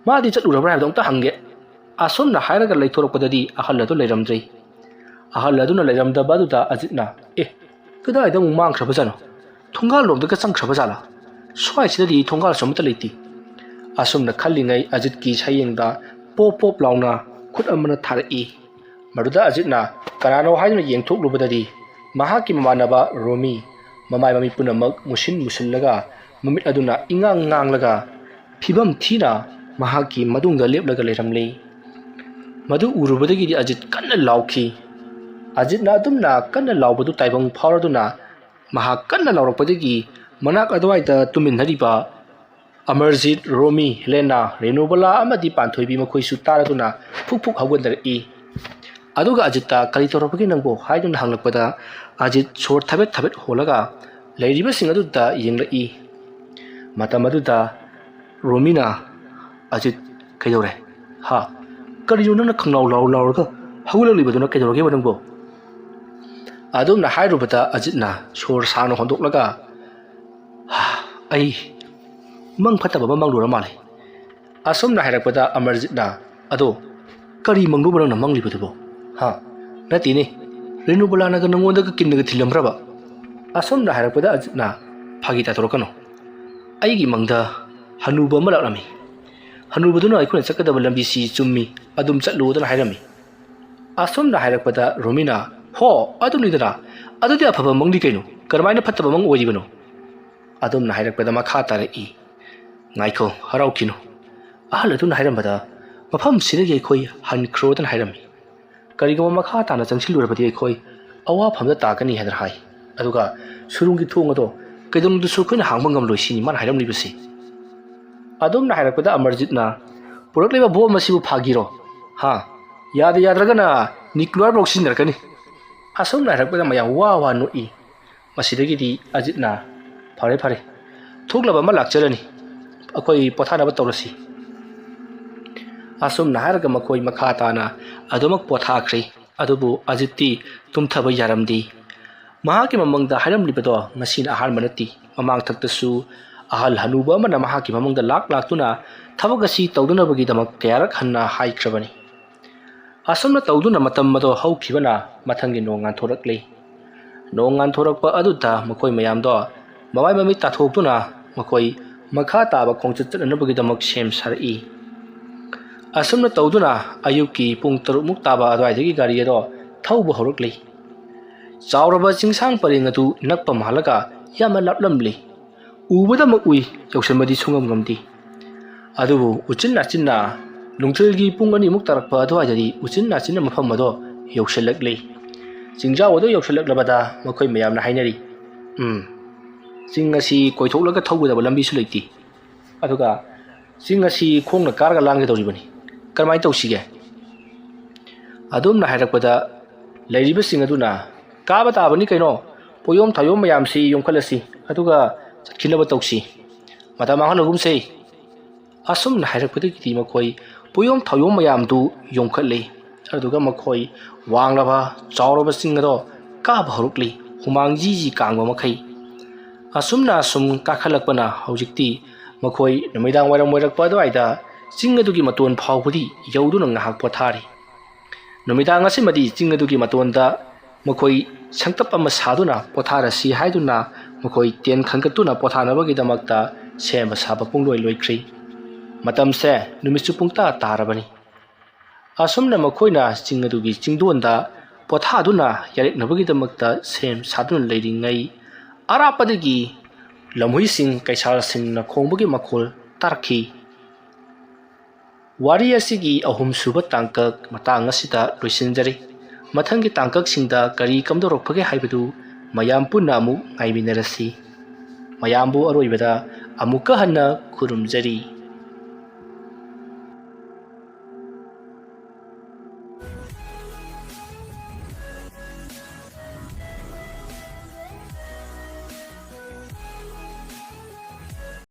ꯃꯥꯗꯤ ꯆꯠꯂꯨꯔꯕ꯭ꯔꯥ ꯍꯥꯏꯕꯗꯣ ꯑꯝꯇ ꯍꯪꯒꯦ"꯫ ꯑꯁꯨꯝꯅ ꯍꯥꯏꯔꯒ ꯂꯩꯊꯣꯔꯛꯄꯗꯗꯤ ꯑꯍꯜ ꯑꯗꯨ ꯂꯩꯔꯝꯗ꯭ꯔꯦ꯫ ꯑꯍꯜ ꯑꯗꯨꯅ ꯂꯩꯔꯝꯗꯕ ꯑꯗꯨꯗ ꯑꯖꯤꯠꯅ, "ꯑꯦ, ꯀꯗꯥꯏꯗ ꯑꯃꯨꯛ ꯃꯥꯡꯈ꯭ꯔꯕꯖꯥꯠꯅꯣ? ꯊꯣꯡꯒꯥꯜꯂꯣꯝꯗꯒ ꯆꯪꯈ꯭ꯔꯕ ꯖꯥꯠꯂꯥ? ꯁ꯭ꯋꯥꯏꯁꯤꯗꯗꯤ ꯊꯣꯡꯒꯥꯜꯁꯨ ꯑꯃꯠꯇ ꯂꯩꯇꯦ"꯫ ꯑꯁꯨꯝꯅ ꯈꯜꯂꯤꯉꯩ ꯑꯖꯤꯠꯀꯤ ꯁꯌꯦꯡꯗ ꯄꯣꯞ ꯄꯣꯞ ꯂꯥꯎꯅ ꯈꯨꯠ ꯑꯃꯅ ꯊꯥꯔꯛꯏ꯫ ꯃꯗꯨꯗ ꯑꯖꯤꯠꯅ ꯀꯅꯥꯅꯣ ꯍꯥꯏꯗꯨꯅ ꯌꯦꯡꯊꯣꯛꯂꯨꯕꯗꯗꯤ ꯃꯍꯥꯛꯀꯤ ꯃꯃꯥꯟꯅꯕ ꯔꯣꯃꯤ, ꯃꯃꯥꯏ ꯃꯃꯤꯠ ꯄꯨꯝꯅꯃꯛ ꯃꯨꯁꯤꯟ ꯃꯨꯁꯤꯜꯂꯒ, ꯃꯃꯤꯠ ꯑꯗꯨꯅ ꯏꯉꯥꯡ ꯉꯥꯡꯂꯒ, ꯐꯤꯕꯝ ꯊꯤꯅ ꯃꯍꯥꯛꯀꯤ ꯃꯇꯨꯡꯗ ꯂꯦꯞꯂꯒ ꯂꯩꯔꯝꯂꯤ꯫ ꯃꯗꯨ ꯎꯔꯨꯕꯗꯒꯤꯗꯤ ꯑꯖꯤꯠ ꯀꯟꯅ ꯂꯥꯎꯈꯤ꯫ ꯑꯖꯤꯠꯅ ꯑꯗꯨꯝꯅ ꯀꯟꯅ ꯂꯥꯎꯕꯗꯨ ꯇꯥꯏꯕꯪ ꯐꯥꯎꯔꯗꯨꯅ ꯃꯍꯥꯛ ꯀꯟꯅ ꯂꯥꯎꯔꯛꯄꯗꯒꯤ ꯃꯅꯥꯛ ꯑꯗꯨꯋꯥꯏꯗ ꯇꯨꯝꯃꯤꯟꯅꯔꯤꯕ ꯑꯃꯔꯖꯤꯠ, ꯔꯣꯃꯤ, ꯍꯦꯂꯦꯅꯥ, ꯔꯦꯅꯨꯕꯂꯥ ꯑꯃꯗꯤ ꯄꯥꯟꯊꯣꯏꯕꯤ ꯃꯈꯣꯏꯁꯨ ꯇꯥꯔꯗꯨꯅ ꯐꯨꯛ ꯐꯨꯛ ꯍꯧꯒꯠꯅꯔꯛꯏ꯫ ꯑꯗꯨꯒ ꯑꯖꯤꯠꯇ "ꯀꯔꯤ ꯇꯧꯔꯕꯒꯦ ꯅꯪꯕꯣ?" ꯍꯥꯏꯗꯨꯅ ꯍꯪꯂꯛꯄꯗ ꯑꯖꯤꯠ ꯁꯣꯔ ꯊꯕꯦꯠ ꯊꯕꯦꯠ ꯍꯣꯜꯂꯒ ꯂꯩꯔꯤꯕꯁꯤꯡ ꯑꯗꯨꯗ ꯌꯦꯡꯂꯛꯏ꯫ ꯃꯇꯝ ꯑꯗꯨꯗ ꯔꯣꯃꯤꯅ ꯑꯖꯤꯠ, "ꯀꯩꯗꯧꯔꯦ? ꯍꯥ? ꯀꯔꯤꯅꯣ ꯅꯪꯅ ꯈꯪꯂꯥꯎ ꯂꯥꯎ ꯂꯥꯎꯔꯒ ꯍꯧꯒꯠꯂꯛꯂꯤꯕꯗꯨꯅ? ꯀꯩꯗꯧꯔꯒꯦꯕ ꯅꯪꯕꯣ?" ꯑꯗꯨꯝꯅ ꯍꯥꯏꯔꯨꯕꯗ ꯑꯖꯤꯠꯅ ꯁꯣꯔ ꯁꯥꯡꯅ ꯍꯣꯟꯗꯣꯛꯂꯒ, "ꯍꯥ, ꯑꯩ ꯃꯪ ꯐꯠꯇꯕ ꯑꯃ ꯃꯪꯂꯨꯔ ꯃꯥꯜꯂꯦ"꯫ ꯑꯁꯨꯝꯅ ꯍꯥꯏꯔꯛꯄꯗ ꯑꯃꯔꯖꯤꯠꯅ, "ꯑꯗꯣ ꯀꯔꯤ ꯃꯪꯂꯨꯕ ꯅꯪꯅ ꯃꯪꯂꯤꯕꯗꯨꯕꯣ? ꯍꯥ? ꯅꯠꯇꯦꯅꯦ, ꯔꯦꯅꯨꯕꯂꯥꯅꯒ ꯅꯪꯉꯣꯟꯗꯒ ꯀꯤꯟꯅꯒ ꯊꯤꯜꯂꯝꯕ꯭ꯔꯕ?" ꯑꯁꯨꯝꯅ ꯍꯥꯏꯔꯛꯄꯗ ꯑꯖꯤꯠꯅ, "ꯐꯥꯒꯤ ꯇꯥꯊꯣꯔꯛꯀꯅꯨ꯫ ꯑꯩꯒꯤ ꯃꯪꯗ ꯍꯅꯨꯕ ꯑꯃ ꯂꯥꯛꯂꯝꯃꯤ꯫ ꯍꯅꯨꯕꯗꯨꯅ ꯑꯩꯈꯣꯏꯅ ꯆꯠꯀꯗꯕ ꯂꯝꯕꯤꯁꯤ ꯆꯨꯝꯃꯤ, ꯑꯗꯨꯝ ꯆꯠꯂꯨꯗꯅ ꯍꯥꯏꯔꯝꯃꯤ"꯫ ꯑꯁꯨꯝꯅ ꯍꯥꯏꯔꯛꯄꯗ ꯔꯣꯃꯤꯅ, "ꯍꯣ, ꯑꯗꯨꯅꯤꯗꯅ꯫ ꯑꯗꯨꯗꯤ ꯑꯐꯕ ꯃꯪꯗꯤ ꯀꯩꯅꯣ? ꯀꯔꯝꯍꯥꯏꯅ ꯐꯠꯇꯕ ꯃꯪ ꯑꯣꯏꯔꯤꯕꯅꯣ?" ꯑꯗꯨꯝꯅ ꯍꯥꯏꯔꯛꯄꯗ ꯃꯈꯥ ꯇꯥꯔꯛꯏ, "ꯉꯥꯏꯈꯣ, ꯍꯔꯥꯎꯈꯤꯅꯨ꯫ ꯑꯍꯜ ꯑꯗꯨꯅ ꯍꯥꯏꯔꯝꯕꯗ ꯃꯐꯝꯁꯤꯗꯒꯤ ꯑꯩꯈꯣꯏ ꯍꯟꯈ꯭ꯔꯣꯗꯅ ꯍꯥꯏꯔꯝꯃꯤ꯫ ꯀꯔꯤꯒꯨꯝꯕ ꯃꯈꯥ ꯇꯥꯅ ꯆꯪꯁꯤꯜꯂꯨꯔꯕꯗꯤ ꯑꯩꯈꯣꯏ ꯑꯋꯥꯐꯝꯗ ꯇꯥꯒꯅꯤ ꯍꯥꯏꯗꯅ ꯍꯥꯏ꯫ ꯑꯗꯨꯒ ꯁꯨꯔꯨꯡꯒꯤ ꯊꯣꯡ ꯑꯗꯣ ꯀꯩꯗꯧꯅꯨꯡꯗꯁꯨ ꯑꯩꯈꯣꯏꯅ ꯍꯥꯡꯕ ꯉꯝꯂꯣꯏ ꯁꯤꯅꯤ ꯃꯥꯅ ꯍꯥꯏꯔꯝꯂꯤꯕꯁꯤ"꯫ ꯑꯗꯨꯝꯅ ꯍꯥꯏꯔꯛꯄꯗ ꯑꯃꯔꯖꯤꯠꯅ, "ꯄꯨꯔꯛꯂꯤꯕ ꯕꯣꯝ ꯑꯁꯤꯕꯨ ꯐꯥꯒꯤꯔꯣ? ꯍꯥ? ꯌꯥꯗ ꯌꯥꯗ꯭ꯔꯒꯅ ꯅ꯭ꯌꯨꯀ꯭ꯂꯤꯌꯔ ꯕꯣꯝ ꯁꯤꯖꯤꯟꯅꯔꯛꯀꯅꯤ"꯫ ꯑꯁꯨꯝꯅ ꯍꯥꯏꯔꯛꯄꯗ ꯃꯌꯥꯝ ꯋꯥ ꯋꯥ ꯅꯣꯛꯏ꯫ ꯃꯁꯤꯗꯒꯤꯗꯤ ꯑꯖꯤꯠꯅ, "ꯐꯔꯦ, ꯐꯔꯦ, ꯊꯣꯛꯂꯕ ꯑꯃ ꯂꯥꯛꯆꯔꯅꯤ, ꯑꯩꯈꯣꯏ ꯄꯣꯊꯥꯅꯕ ꯇꯧꯔꯁꯤ"꯫ ꯑꯁꯨꯝꯅ ꯍꯥꯏꯔꯒ ꯃꯈꯣꯏ ꯃꯈꯥ ꯇꯥꯅ ꯑꯗꯨꯃꯛ ꯄꯣꯊꯥꯈ꯭ꯔꯦ꯫ ꯑꯗꯨꯕꯨ ꯑꯖꯤꯠꯇꯤ ꯇꯨꯝꯊꯕ ꯌꯥꯔꯝꯗꯦ꯫ ꯃꯍꯥꯛꯀꯤ ꯃꯃꯪꯗ ꯍꯥꯏꯔꯝꯂꯤꯕꯗꯣ ꯉꯁꯤꯅ ꯑꯍꯥꯟꯕ ꯅꯠꯇꯦ꯫ ꯃꯃꯥꯡꯊꯛꯇꯁꯨ ꯑꯍꯜ ꯍꯅꯨꯕ ꯑꯃꯅ ꯃꯍꯥꯛꯀꯤ ꯃꯃꯪꯗ ꯂꯥꯛ ꯂꯥꯛꯇꯨꯅ ꯊꯕꯛ ꯑꯁꯤ ꯇꯧꯗꯅꯕꯒꯤꯗꯃꯛ ꯀꯌꯥꯔꯛ ꯍꯟꯅ ꯍꯥꯏꯈ꯭ꯔꯕꯅꯤ꯫ ꯑꯁꯨꯝꯅ ꯇꯧꯗꯨꯅ ꯃꯇꯝ ꯑꯗꯣ ꯍꯧꯈꯤꯕꯅ ꯃꯊꯪꯒꯤ ꯅꯣꯡ ꯉꯥꯟꯊꯣꯔꯛꯂꯦ꯫ ꯅꯣꯡ ꯉꯥꯟꯊꯣꯔꯛꯄ ꯑꯗꯨꯗ ꯃꯈꯣꯏ ꯃꯌꯥꯝꯗꯣ ꯃꯃꯥꯏ ꯃꯃꯤꯠ ꯇꯥꯊꯣꯛꯇꯨꯅ ꯃꯈꯣꯏ ꯃꯈꯥ ꯇꯥꯕ ꯈꯣꯡꯆꯠ ꯆꯠꯅꯅꯕꯒꯤꯗꯃꯛ ꯁꯦꯝ ꯁꯥꯔꯛꯏ꯫ ꯑꯁꯨꯝꯅ ꯇꯧꯗꯨꯅ ꯑꯌꯨꯛꯀꯤ ꯄꯨꯡ ꯇꯔꯨꯛꯃꯨꯛ ꯇꯥꯕ ꯑꯗꯨꯋꯥꯏꯗꯒꯤ ꯒꯥꯔꯤ ꯑꯗꯣ ꯊꯧꯕ ꯍꯧꯔꯛꯂꯤ꯫ ꯆꯥꯎꯔꯕ ꯆꯤꯡꯁꯥꯡ ꯄꯔꯦꯡ ꯑꯗꯨ ꯅꯛꯄ ꯃꯥꯜꯂꯒ ꯌꯥꯝꯅ ꯂꯥꯞꯂꯝꯂꯤ꯫ ꯎꯕꯗꯃꯛ ꯎꯏ, ꯌꯧꯁꯤꯟꯕꯗꯤ ꯁꯨꯡꯉꯝ ꯉꯝꯗꯦ꯫ ꯑꯗꯨꯕꯨ ꯎꯆꯤꯟ ꯅꯥꯆꯤꯟꯅ ꯅꯨꯡꯊꯤꯜꯒꯤ ꯄꯨꯡ ꯑꯅꯤꯃꯨꯛ ꯇꯥꯔꯛꯄ ꯑꯗꯨꯋꯥꯏꯗꯗꯤ ꯎꯆꯤꯟ ꯅꯥꯆꯤꯟꯅ ꯃꯐꯝ ꯑꯗꯣ ꯌꯧꯁꯤꯜꯂꯛꯂꯤ꯫ ꯆꯤꯡꯖꯥꯎ ꯑꯗꯨ ꯌꯧꯁꯤꯜꯂꯛꯂꯕꯗ ꯃꯈꯣꯏ ꯃꯌꯥꯝꯅ ꯍꯥꯏꯅꯔꯤ, "ꯎꯝ, ꯆꯤꯡ ꯑꯁꯤ ꯀꯣꯏꯊꯣꯛꯂꯒ ꯊꯧꯒꯗꯕ ꯂꯝꯕꯤꯁꯨ ꯂꯩꯇꯦ꯫ ꯑꯗꯨꯒ ꯆꯤꯡ ꯑꯁꯤ ꯈꯣꯡꯅ ꯀꯥꯔꯒ ꯂꯥꯟꯒꯗꯧꯔꯤꯕꯅꯤ꯫ ꯀꯔꯝꯍꯥꯏꯅ ꯇꯧꯁꯤꯒꯦ?" ꯑꯗꯨꯝꯅ ꯍꯥꯏꯔꯛꯄꯗ ꯂꯩꯔꯤꯕꯁꯤꯡ ꯑꯗꯨꯅ, "ꯀꯥꯕ ꯇꯥꯕꯅꯤ ꯀꯩꯅꯣ, ꯄꯣꯌꯣꯝ ꯊꯥꯌꯣꯝ ꯃꯌꯥꯝꯁꯤ ꯌꯣꯝꯈꯠꯂꯁꯤ, ꯑꯗꯨꯒ ꯆꯠꯈꯤꯅꯕ ꯇꯧꯁꯤ꯫ ꯃꯇꯝ ꯃꯥꯡꯍꯟꯅꯒꯨꯝꯁꯦ"꯫ ꯑꯁꯨꯝꯅ ꯍꯥꯏꯔꯛꯄꯗꯒꯤꯗꯤ ꯃꯈꯣꯏ ꯄꯣꯌꯣꯝ ꯊꯥꯌꯣꯝ ꯃꯌꯥꯝꯗꯨ ꯌꯣꯝꯈꯠꯂꯤ꯫ ꯑꯗꯨꯒ ꯃꯈꯣꯏ ꯋꯥꯡꯂꯕ ꯆꯥꯎꯔꯕ ꯆꯤꯡ ꯑꯗꯣ ꯀꯥꯕ ꯍꯧꯔꯛꯂꯤ, ꯍꯨꯃꯥꯡ ꯖꯤ ꯖꯤ ꯀꯥꯡꯕ ꯃꯈꯩ꯫ ꯑꯁꯨꯝꯅ ꯑꯁꯨꯝ ꯀꯥꯈꯠꯂꯛꯄꯅ ꯍꯧꯖꯤꯛꯇꯤ ꯃꯈꯣꯏ ꯅꯨꯃꯤꯗꯥꯡ ꯋꯥꯏꯔꯝ ꯑꯣꯏꯔꯛꯄ ꯑꯗꯨꯋꯥꯏꯗ ꯆꯤꯡ ꯑꯗꯨꯒꯤ ꯃꯇꯣꯟ ꯐꯥꯎꯕꯗꯤ ꯌꯧꯗꯨꯅ ꯉꯥꯏꯍꯥꯛ ꯄꯣꯊꯥꯔꯤ꯫ ꯅꯨꯃꯤꯗꯥꯡ ꯑꯁꯤꯃꯗꯤ ꯆꯤꯡ ꯑꯗꯨꯒꯤ ꯃꯇꯣꯟꯗ ꯃꯈꯣꯏ ꯁꯪꯇꯞ ꯑꯃ ꯁꯥꯗꯨꯅ ꯄꯣꯊꯥꯔꯁꯤ ꯍꯥꯏꯗꯨꯅ ꯃꯈꯣꯏ ꯇꯦꯟ ꯈꯟꯒꯠꯇꯨꯅ ꯄꯣꯊꯥꯅꯕꯒꯤꯗꯃꯛꯇ ꯁꯦꯝꯕ ꯁꯥꯕ ꯄꯨꯡꯂꯣꯏ ꯂꯣꯏꯈ꯭ꯔꯤ꯫ ꯃꯇꯝꯁꯦ ꯅꯨꯃꯤꯠꯁꯨ ꯄꯨꯡꯇꯥ ꯇꯥꯔꯕꯅꯤ꯫ ꯑꯁꯨꯝꯅ ꯃꯈꯣꯏꯅ ꯆꯤꯡ ꯑꯗꯨꯒꯤ ꯆꯤꯡꯗꯣꯟꯗ ꯄꯣꯊꯥꯗꯨꯅ ꯌꯥꯔꯦꯛꯅꯕꯒꯤꯗꯃꯛꯇ ꯁꯦꯝ ꯁꯥꯗꯨꯅ ꯂꯩꯔꯤꯉꯩ, ꯑꯔꯥꯞꯄꯗꯒꯤ ꯂꯝꯍꯨꯏꯁꯤꯡ ꯀꯩꯁꯥꯜꯁꯤꯡꯅ ꯈꯣꯡꯕꯒꯤ ꯃꯈꯣꯜ ꯇꯥꯔꯛꯈꯤ꯫ ꯋꯥꯔꯤ ꯑꯁꯤꯒꯤ ꯑꯍꯨꯝꯁꯨꯕ ꯇꯥꯡꯀꯛ ꯃꯇꯥꯡ ꯑꯁꯤꯗ ꯂꯣꯏꯁꯤꯟꯖꯔꯤ꯫ ꯃꯊꯪꯒꯤ ꯇꯥꯡꯀꯛꯁꯤꯡꯗ ꯀꯔꯤ ꯀꯝꯗꯧꯔꯛꯄꯒꯦ ꯍꯥꯏꯕꯗꯨ ꯃꯌꯥꯝ ꯄꯨꯟꯅ ꯑꯃꯨꯛ ꯉꯥꯏꯃꯤꯟꯅꯔꯁꯤ꯫ ꯃꯌꯥꯝꯕꯨ ꯑꯔꯣꯏꯕꯗ ꯑꯃꯨꯛꯀ ꯍꯟꯅ ꯈꯨꯔꯨꯝꯖꯔꯤ꯫